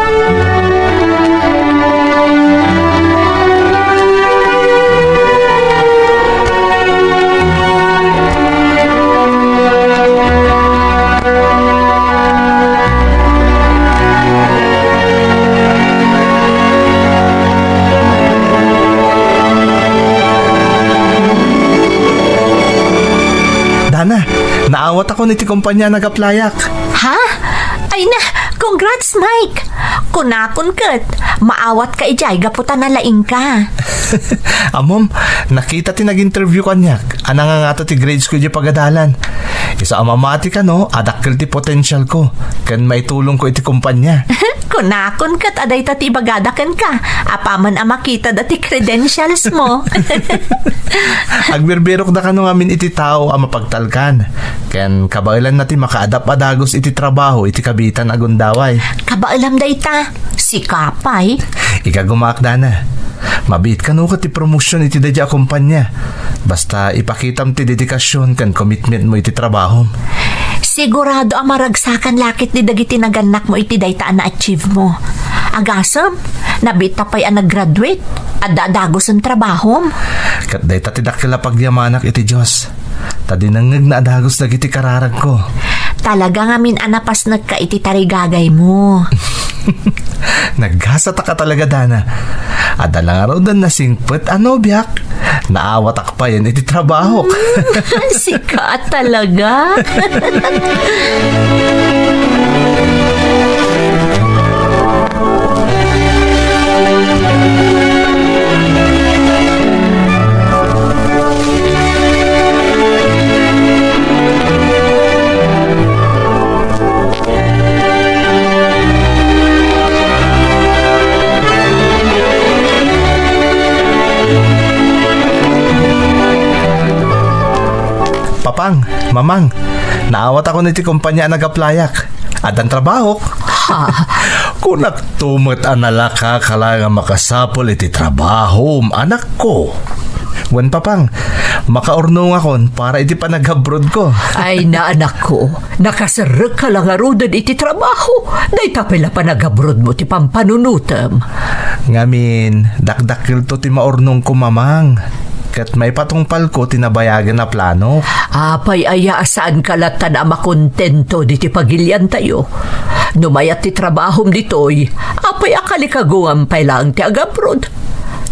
Dana, naawat ako iti kompanya a nag-applyak. Ha? Ay na, congrats, Mike! Kunakon ket, maawatka idiay gapu ta nalaingka. Ammom, nakita ti nag-interview kaniak a nangangato ti grades ko idiay pagadalan. Isu a mamati kano a dakkel ti potential ko ken maitulong ko iti kompanya. Kunakon ket adayta ti ibagada kenka, apaman a makitada ti credentials mo. Agbirbirok da kano ngamin iti tao a mapagtalkan, ken kabaelanna ti makaadap a dagus iti trabaho iti kabiitan a gundaway. Kabaelam dayta, sika pay. Ikagumaak, Dana. Mabiit kano ket ti promotion iti daydiay a kompanya. Basta ipakitam ti dedikasyon ken commitment mo iti trabahom. Sigurado a maragsakan la ketdi dagiti nagannak mo iti dayta a na-achieve mo. Agasem, nabiitta pay a nag-graduate, adda a dagusen trabahom. Ket dayta ti dakkel a pagyamanak iti Dios. Ta dinengngegna a dagus dagiti kararagko. Talaga ngamin a napasnekka iti tarigagaymo. Naggasataka talaga, Dana. Adda la ngaruden nasingpet a nobiak. Naawatak payen iti trabahok. Sika talaga. Ang, Mamang, naawat ako iti kompania a nagaplayak. Addan trabahok. Ha? Kunak to met a nalaka ka laeng a makasapul iti trabahom, anakko. Wen, Papang, makaurnongakon para iti panagabroad ko. Ay, na, anakko, nakaserrekka la ngaruden iti trabaho. Dayta pay la panagabroadmo ti pampanunotem. Ngamin, dakdakkelto ti maurnongko, Mamang. Ket maipatungpalko ti nabayagen a plano. Apay aya a saanka latta a makontento ditoy pagiliantayo? No mayat ti trabahom ditoy, apay a kalikagungam pay laeng ti agabroad?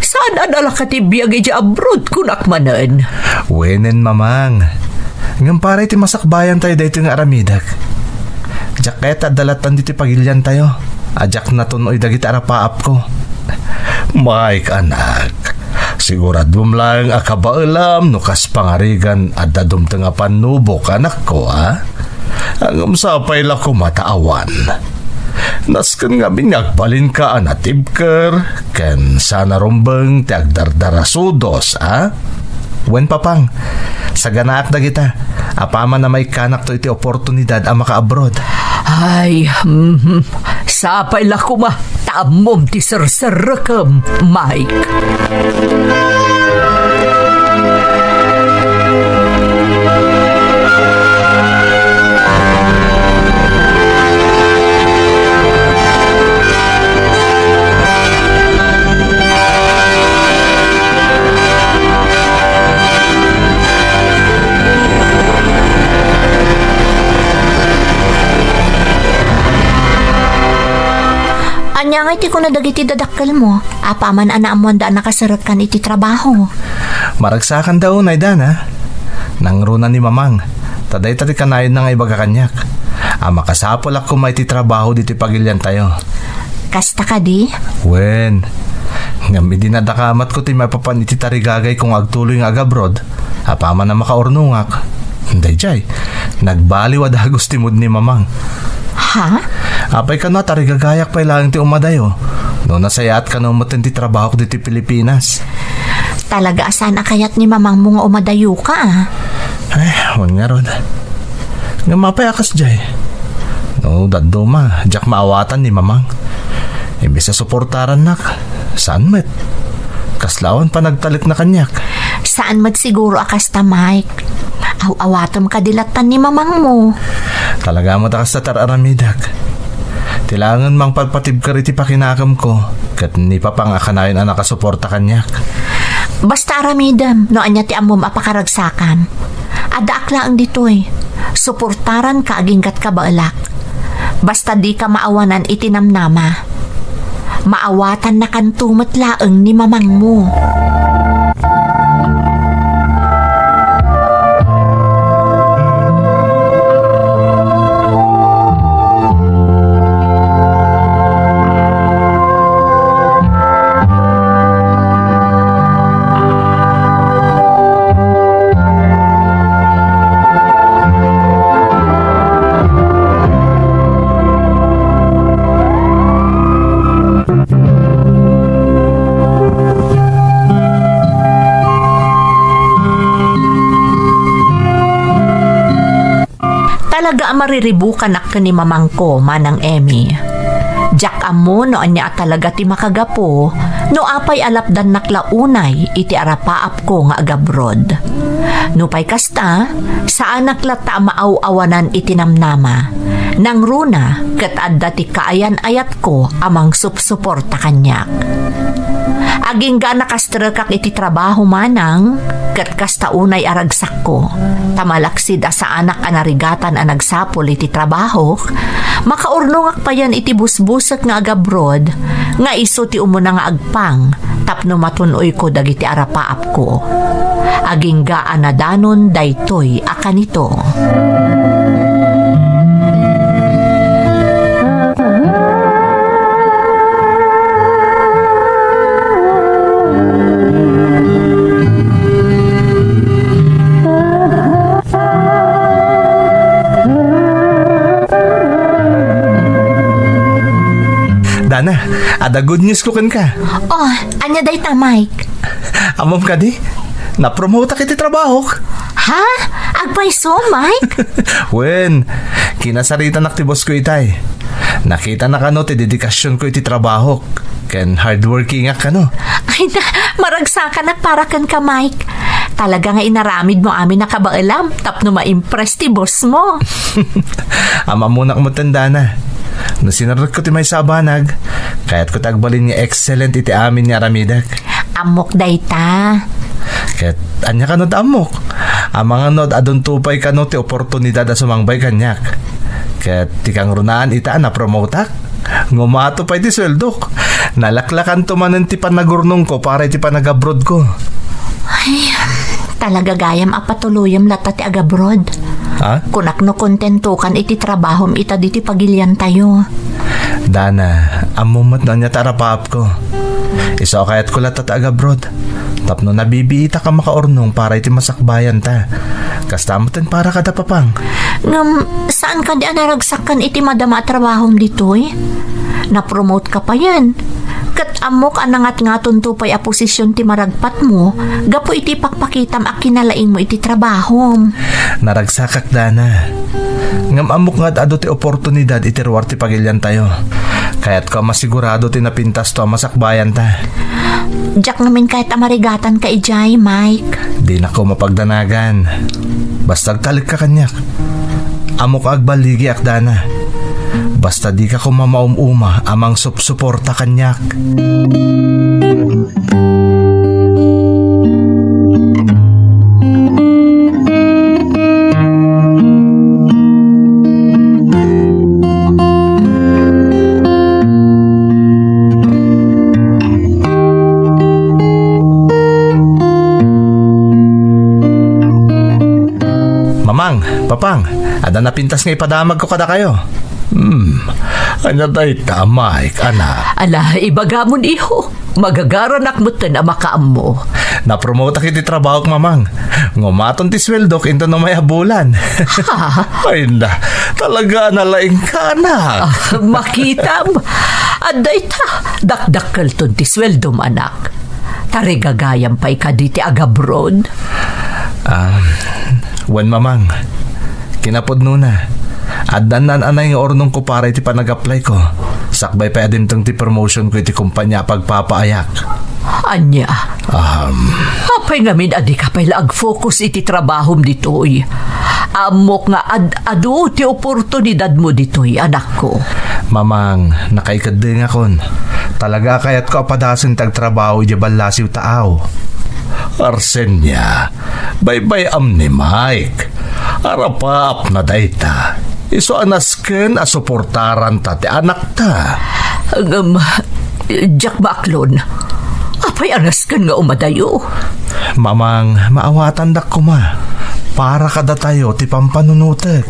Saan a nalaka ti biag idiay abroad, kunak manen. Wenen, Mamang. Ngem para iti masakbayantayo daytoy nga aramidek, diak kayat adda lattan ditoy pagiliantayo a diak natun-oy dagiti arapaapko. Mike, anak, siguradom laeng a kabaelam no kas pangarigan adda dumteng a pannubok, anakko, a? Ngem sapay la koma ta awan. Nasken ngamin nga agbalinka a natibker ken saan a rumbeng ti agdardarasudos, a? Wen, Papang, saganaak dagita. Apaman a maikkanakto iti oportunidad a makaabroad. Ay, mhm. Sapay la koma ta ammom ti serserrekem, Mike. Ania ngay ti kuna dagiti dadakkelmo? Apaman a naammoanda a nakaserrekkan iti trabaho. Maragsakanda unay, Dana. Nangruna ni Mamang, ta dayta ti kanayonna nga ibaga kaniak, a makasapulak koma iti trabaho ditoy pagiliantayo. Kasta kadi? Wen, ngem idi nadakamatko ti maipapan iti tarigagayko nga agtuloy nga agabroad, apaman a makaurnongak, daydiay, nagbaliw a dagus ti mood ni Mamang. Ha? Apay kano a tarigagayak pay laeng ti umadayo, no nasayaat kano metten ti trabahok ditoy Pilipinas? Talaga a saan a kayat ni mamangmo nga umadayoka, a? Eh, wen ngarud. Ngem apay a kasdiay? No dadduma, diak maawatan ni Mamang. Imbes a suportarannak, saan met? Kasla awan panagtalekna kaniak. Saan met siguro a kasta, Mike. Aw-awatem kadi lattan ni mamangmo. Talaga met a kasta ti ar-aramidek. Ti laengen mangpalpatibker iti pakinakemko, ket ni Papang a kanayon a nakasuporta kaniak. Basta aramidem no ania ti ammom a pakaragsakam. Addaak laeng ditoy. Suportaranka aginggat kabaelak. Basta dika maawanan iti namnama. Maawatannakanto met laeng ni mamangmo. Talaga a mariribukanak ken ni mamangko, Manang Emmy. Diak ammo no ania a talaga ti makagapu, no apay a lapdannak la unay iti arapaapko nga agabroad. Nupay kasta, saanak latta a maaw-awanan iti namnama. Nangruna ket adda ti kaayan-ayatko a mangsupsuporta kaniak. Agingga a nakastrekak iti trabaho manang, ket kasta unay a ragsakko. Ta malaksid a saanak a narigatan a nagsapul iti trabahok, makaurnongak payen iti busbusek nga agabroad nga isu ti umuna nga agpang tapno matun-oyko dagiti arapaapko. Agingga a nadanon daytoy a kanito. Dana, adda good news ko kenka. Oh, ania dayta, Mike? Ammom kadi? Napromotak iti trabahok. Ha? Agpayso, Mike? Wen, kinasaritanak ti boss ko itay. Nakitana kano ti dedikasionko iti trabahok ken hardworkingak kano. Ay na, maragsakanak para kenka, Mike. Talaga nga inaramidmo amin a kabaelam tapno ma-impress ti boss mo. Ammonak metten, Dana. No sinarrekko ti maysa a banag, kayatko ti agbalin nga excellent iti amin nga aramidek. Ammok dayta. Ket ania kano ti ammok? Amangan no ad-adunto pay kano ti oportunidad a sumangbay kaniak. Ket ti kangrunaan ita a napromotak. Ngumato pay ti sueldok. Nalaklakanto manen ti panagurnongko para iti panagabrodko. Ay, talaga gayam a patuloyem latta ti agabroad. Ha? Kunak no kontentokan iti trabahom ita ditoy pagiliantayo. Dana, ammom met no ania ti arapaapko. Isu a kayatko latta ti agabroad. Tapno nabibiitak a makaurnong para iti masakbayanta. Kasta metten para kada Papang. Ngem, saan kadi a naragsak ken iti madama a trabahom ditoy? Napromote ka payen. Ket ammok a nangatngatonto pay a posision ti maragpatmo gapu iti ipakpakitam a kinalaingmo iti trabahom. Naragsakak, Dana. Ngem ammok nga ad-adu ti oportunidad iti ruar ti pagiliantayo. Kayatko a masigurado ti napintasto a masakbayanta. Diak ngamin kayat a marigatanka idiay, Mike. Dinako mapagdanagan. Basta agtalekka kaniak. Ammok a agballigiak, Dana. Basta dika koma maum-uma a mangsupsuporta kaniak. Mamang, Papang, adda napintas nga ipadamagko kadakayo. Hmm, ania dayta, Mike, anak? Ala, ibagamon, iho. Magagaranak metten a makaammo. Napromotak iti trabahok, Mamang. Ngumaton ti sueldok inton umay a bulan. Ha? Ay na, talaga a nalaingka, anak. Ah, makitam. Adda ita, dakdakkelton ti sueldom, anak. Tarigagayam pay kadi ti agabroad? Ah, wen, Mamang. Kinapudnona, addan naan-anay nga urnongko para iti panag-applyko. Sakbay pay a dimteng ti promotionko iti kompania a pagpapaayak. Ania? Ahem. Apay ngamin a dika pay la ag-focus iti trabahom ditoy? Ammok nga ad-adu ti oportunidadmo ditoy, anakko. Mamang, nakaikeddengakon. Talaga a kayatko a padasen ti agtrabaho idiay ballasiw taaw. Arsenia, baybay-am ni Mike. Arapaapna dayta. Isu a nasken a suportaranta ti anakta. Ngem, diak maaklon. Apay a nasken nga umadayo? Mamang, maawatandak koma. Para kadatayo ti pampanunotek.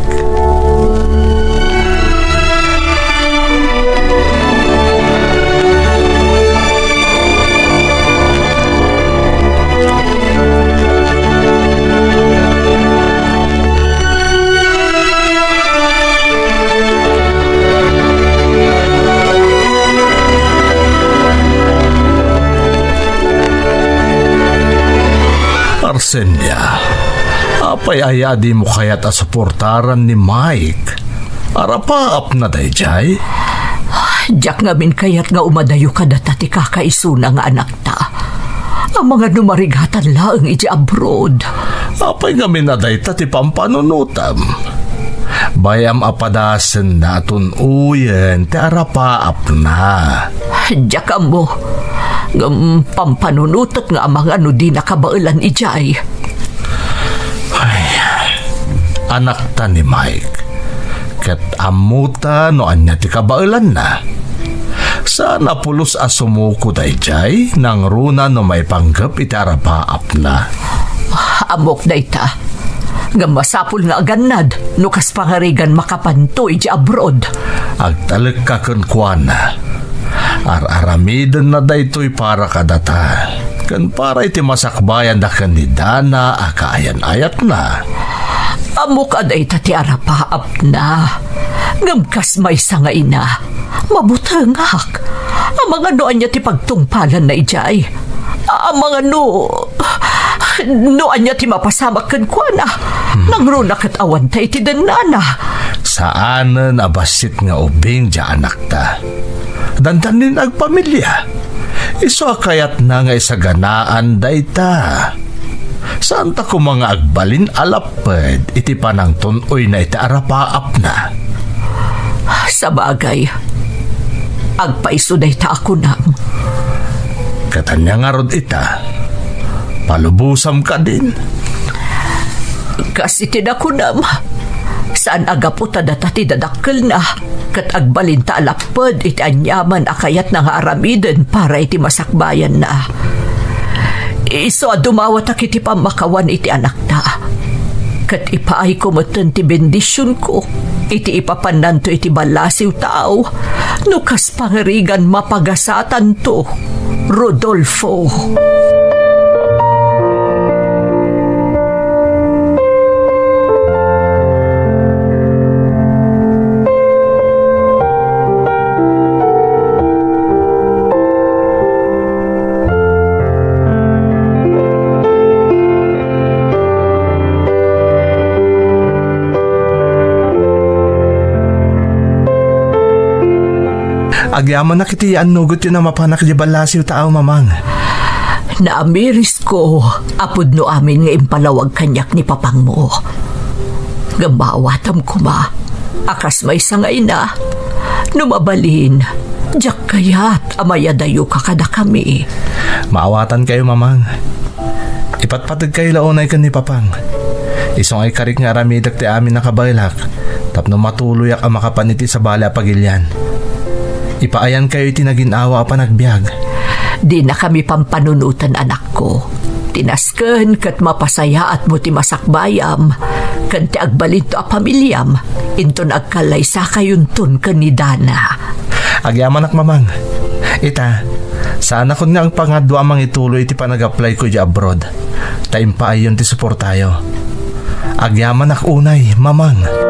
Arsenia, apay aya a dimo kayat a suportaran ni Mike? Arapaapna daydiay? Diak ngamin kayat nga umadayo kadata ti kakaisuna nga anakta. Amangan no marigatan laeng idiay abroad. Apay ngamin a dayta ti pampanunotam? Bay-am a padasenna a tun-oyen ti arapaapna. Diak ammo. Ngem pampanunotek nga amangan no dina kabaelan idiay. Ay, anakta ni Mike. Ket ammota no ania ti kabaelanna. Saan a pulos a sumuko daydiay, nangruna no maipanggep iti arapaapna. Ammok dayta. Ngem masapul nga agannad no kas pangarigan makapanto idiay abroad. Agtalekka kenkuana. Ar-aramidenna daytoy para kadata, ken para iti masakbayanda ken ni Dana a kaayan-ayatna. Ammok a dayta ti arapaapna. Ngem kas maysa nga ina, mabutengak. Amangan no ania ti pagtungpalanna idiay. Amangano, no ania ti mapasamak kenkuana, nangruna ket awanta iti dennana. Saanen a bassit nga ubing diay anakta. Dandanin agpamilia. Isu a kayatna nga isaganaan dayta. Saanta koma nga agbalin a lapped iti panangtun-oyna iti arapaapna. Sabagay, agpayso dayta a kunam. Ket ania ngarud ita? Palubosam kadin? Kas iti nakunam, saan a gapu ta data ti dadakkelna, ket agbalinta a lapped iti aniaman a kayatna nga aramiden para iti masakbayanna. Isu a dumawatak iti pammakawan iti anakta. Ket ipaayko metten ti bendisionko iti ipapannanto iti ballasiw tao no kas pangarigan mapagasatanto, Rodolfo. Agyamanak iti annugotyo a mapanak idiay ballasiw tao, Mamang. Naamirisko a pudno amin nga impalawag kaniak ni papangmo. Ngem maawatam koma a kas maysa nga ina, no mabalin, diak kayat a mayadayoka kadakami. Maawatankayo, Mamang. Ipatpategkayo la unay ken ni Papang. Isu nga ikarik nga aramidek ti amin a kabaelak tapno matuloyak a makapan iti sabali a pagilian. Ipaayankayo iti nagin-awa a panagbiag. Dinakami pampanunoten, anakko. Ti nasken ket mapasayaatmo ti masakbayam ken ti agbalinto a pamiliam inton agkallaysakayonton ken ni Dana. Agyamanak, Mamang. Ita, saanakon nga agpangadua a mangituloy iti panag-applyko idiay abroad. Ta impaayyon ti suportayo. Agyamanak unay, Mamang.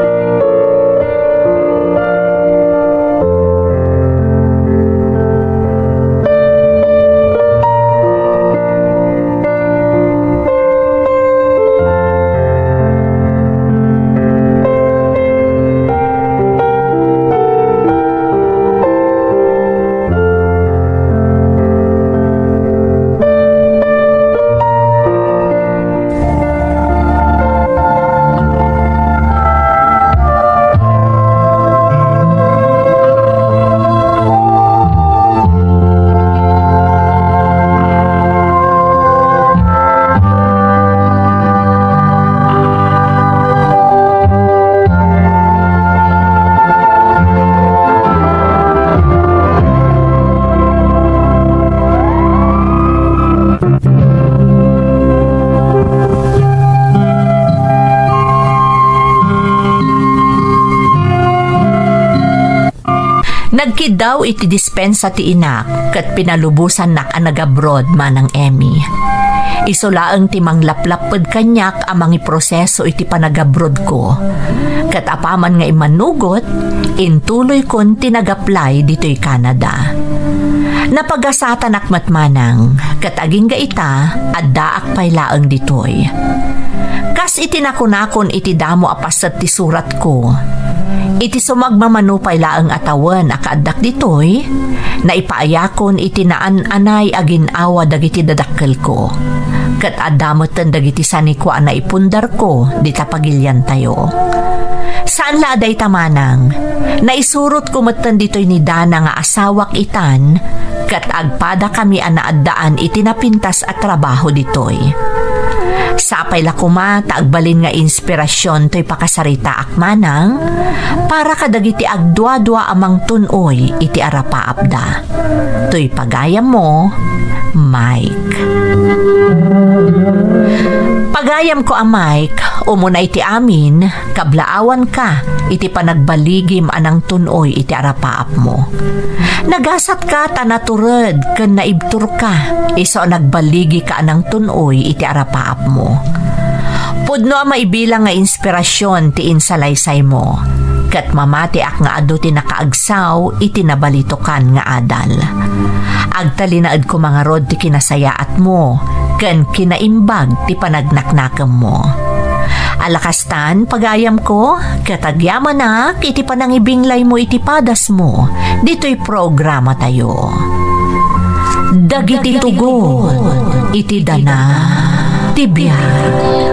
Nagkiddaw iti dispensa ti inak ket pinalubosannak a nag-abroad, Manang Emmy. Isu laeng ti manglaplapped kaniak a mangiproseso iti panag-abroadko. Ket apaman nga immanugot, intuloykon ti nag-apply ditoy Canada. Napagasatanak met, Manang, ket agingga ita, addaak pay laeng ditoy. Kas iti nakunakon iti damo a paset ti suratko, iti sumagmamano pay laeng a tawen a kaaddak ditoy, naipaayakon iti naan-anay a gin-awa dagiti dadakkelko. Ket adda metten dagiti sanikua a naipundarko dita pagiliantayo. Saan la a dayta, Manang. Naisurotko metten ditoy ni Dana nga asawak itan, ket agpadakami a naaddaan iti napintas a trabaho ditoy. Sapay la koma ta agbalin nga inspirasion toy pakasaritaak, Manang, para kadagiti agduadua a mangtun-oy iti arapaapda. Toy pagayammo, Mike. Pagayamko a Mike, umunay ti amin, kablaawanka iti panagbaligim a nangtun-oy iti arapaapmo. Nagasatka ta natured ken naibturka, isu a nagbaligika a nangtun-oy iti arapaapmo. Pudno a maibilang nga inspirasion ti insalaysaymo, ket mamatiak nga adu ti nakaagsaw iti nabalitokan nga adal. Agtalinaedko ngarud ti kinasayaatmo ken kinaimbag ti panagnaknakemmo. Ala kastan, pagayamko, ket agyamanak iti panangibinglaymo iti padasmo ditoy programatayo. Dagiti tugon iti dana ti biag.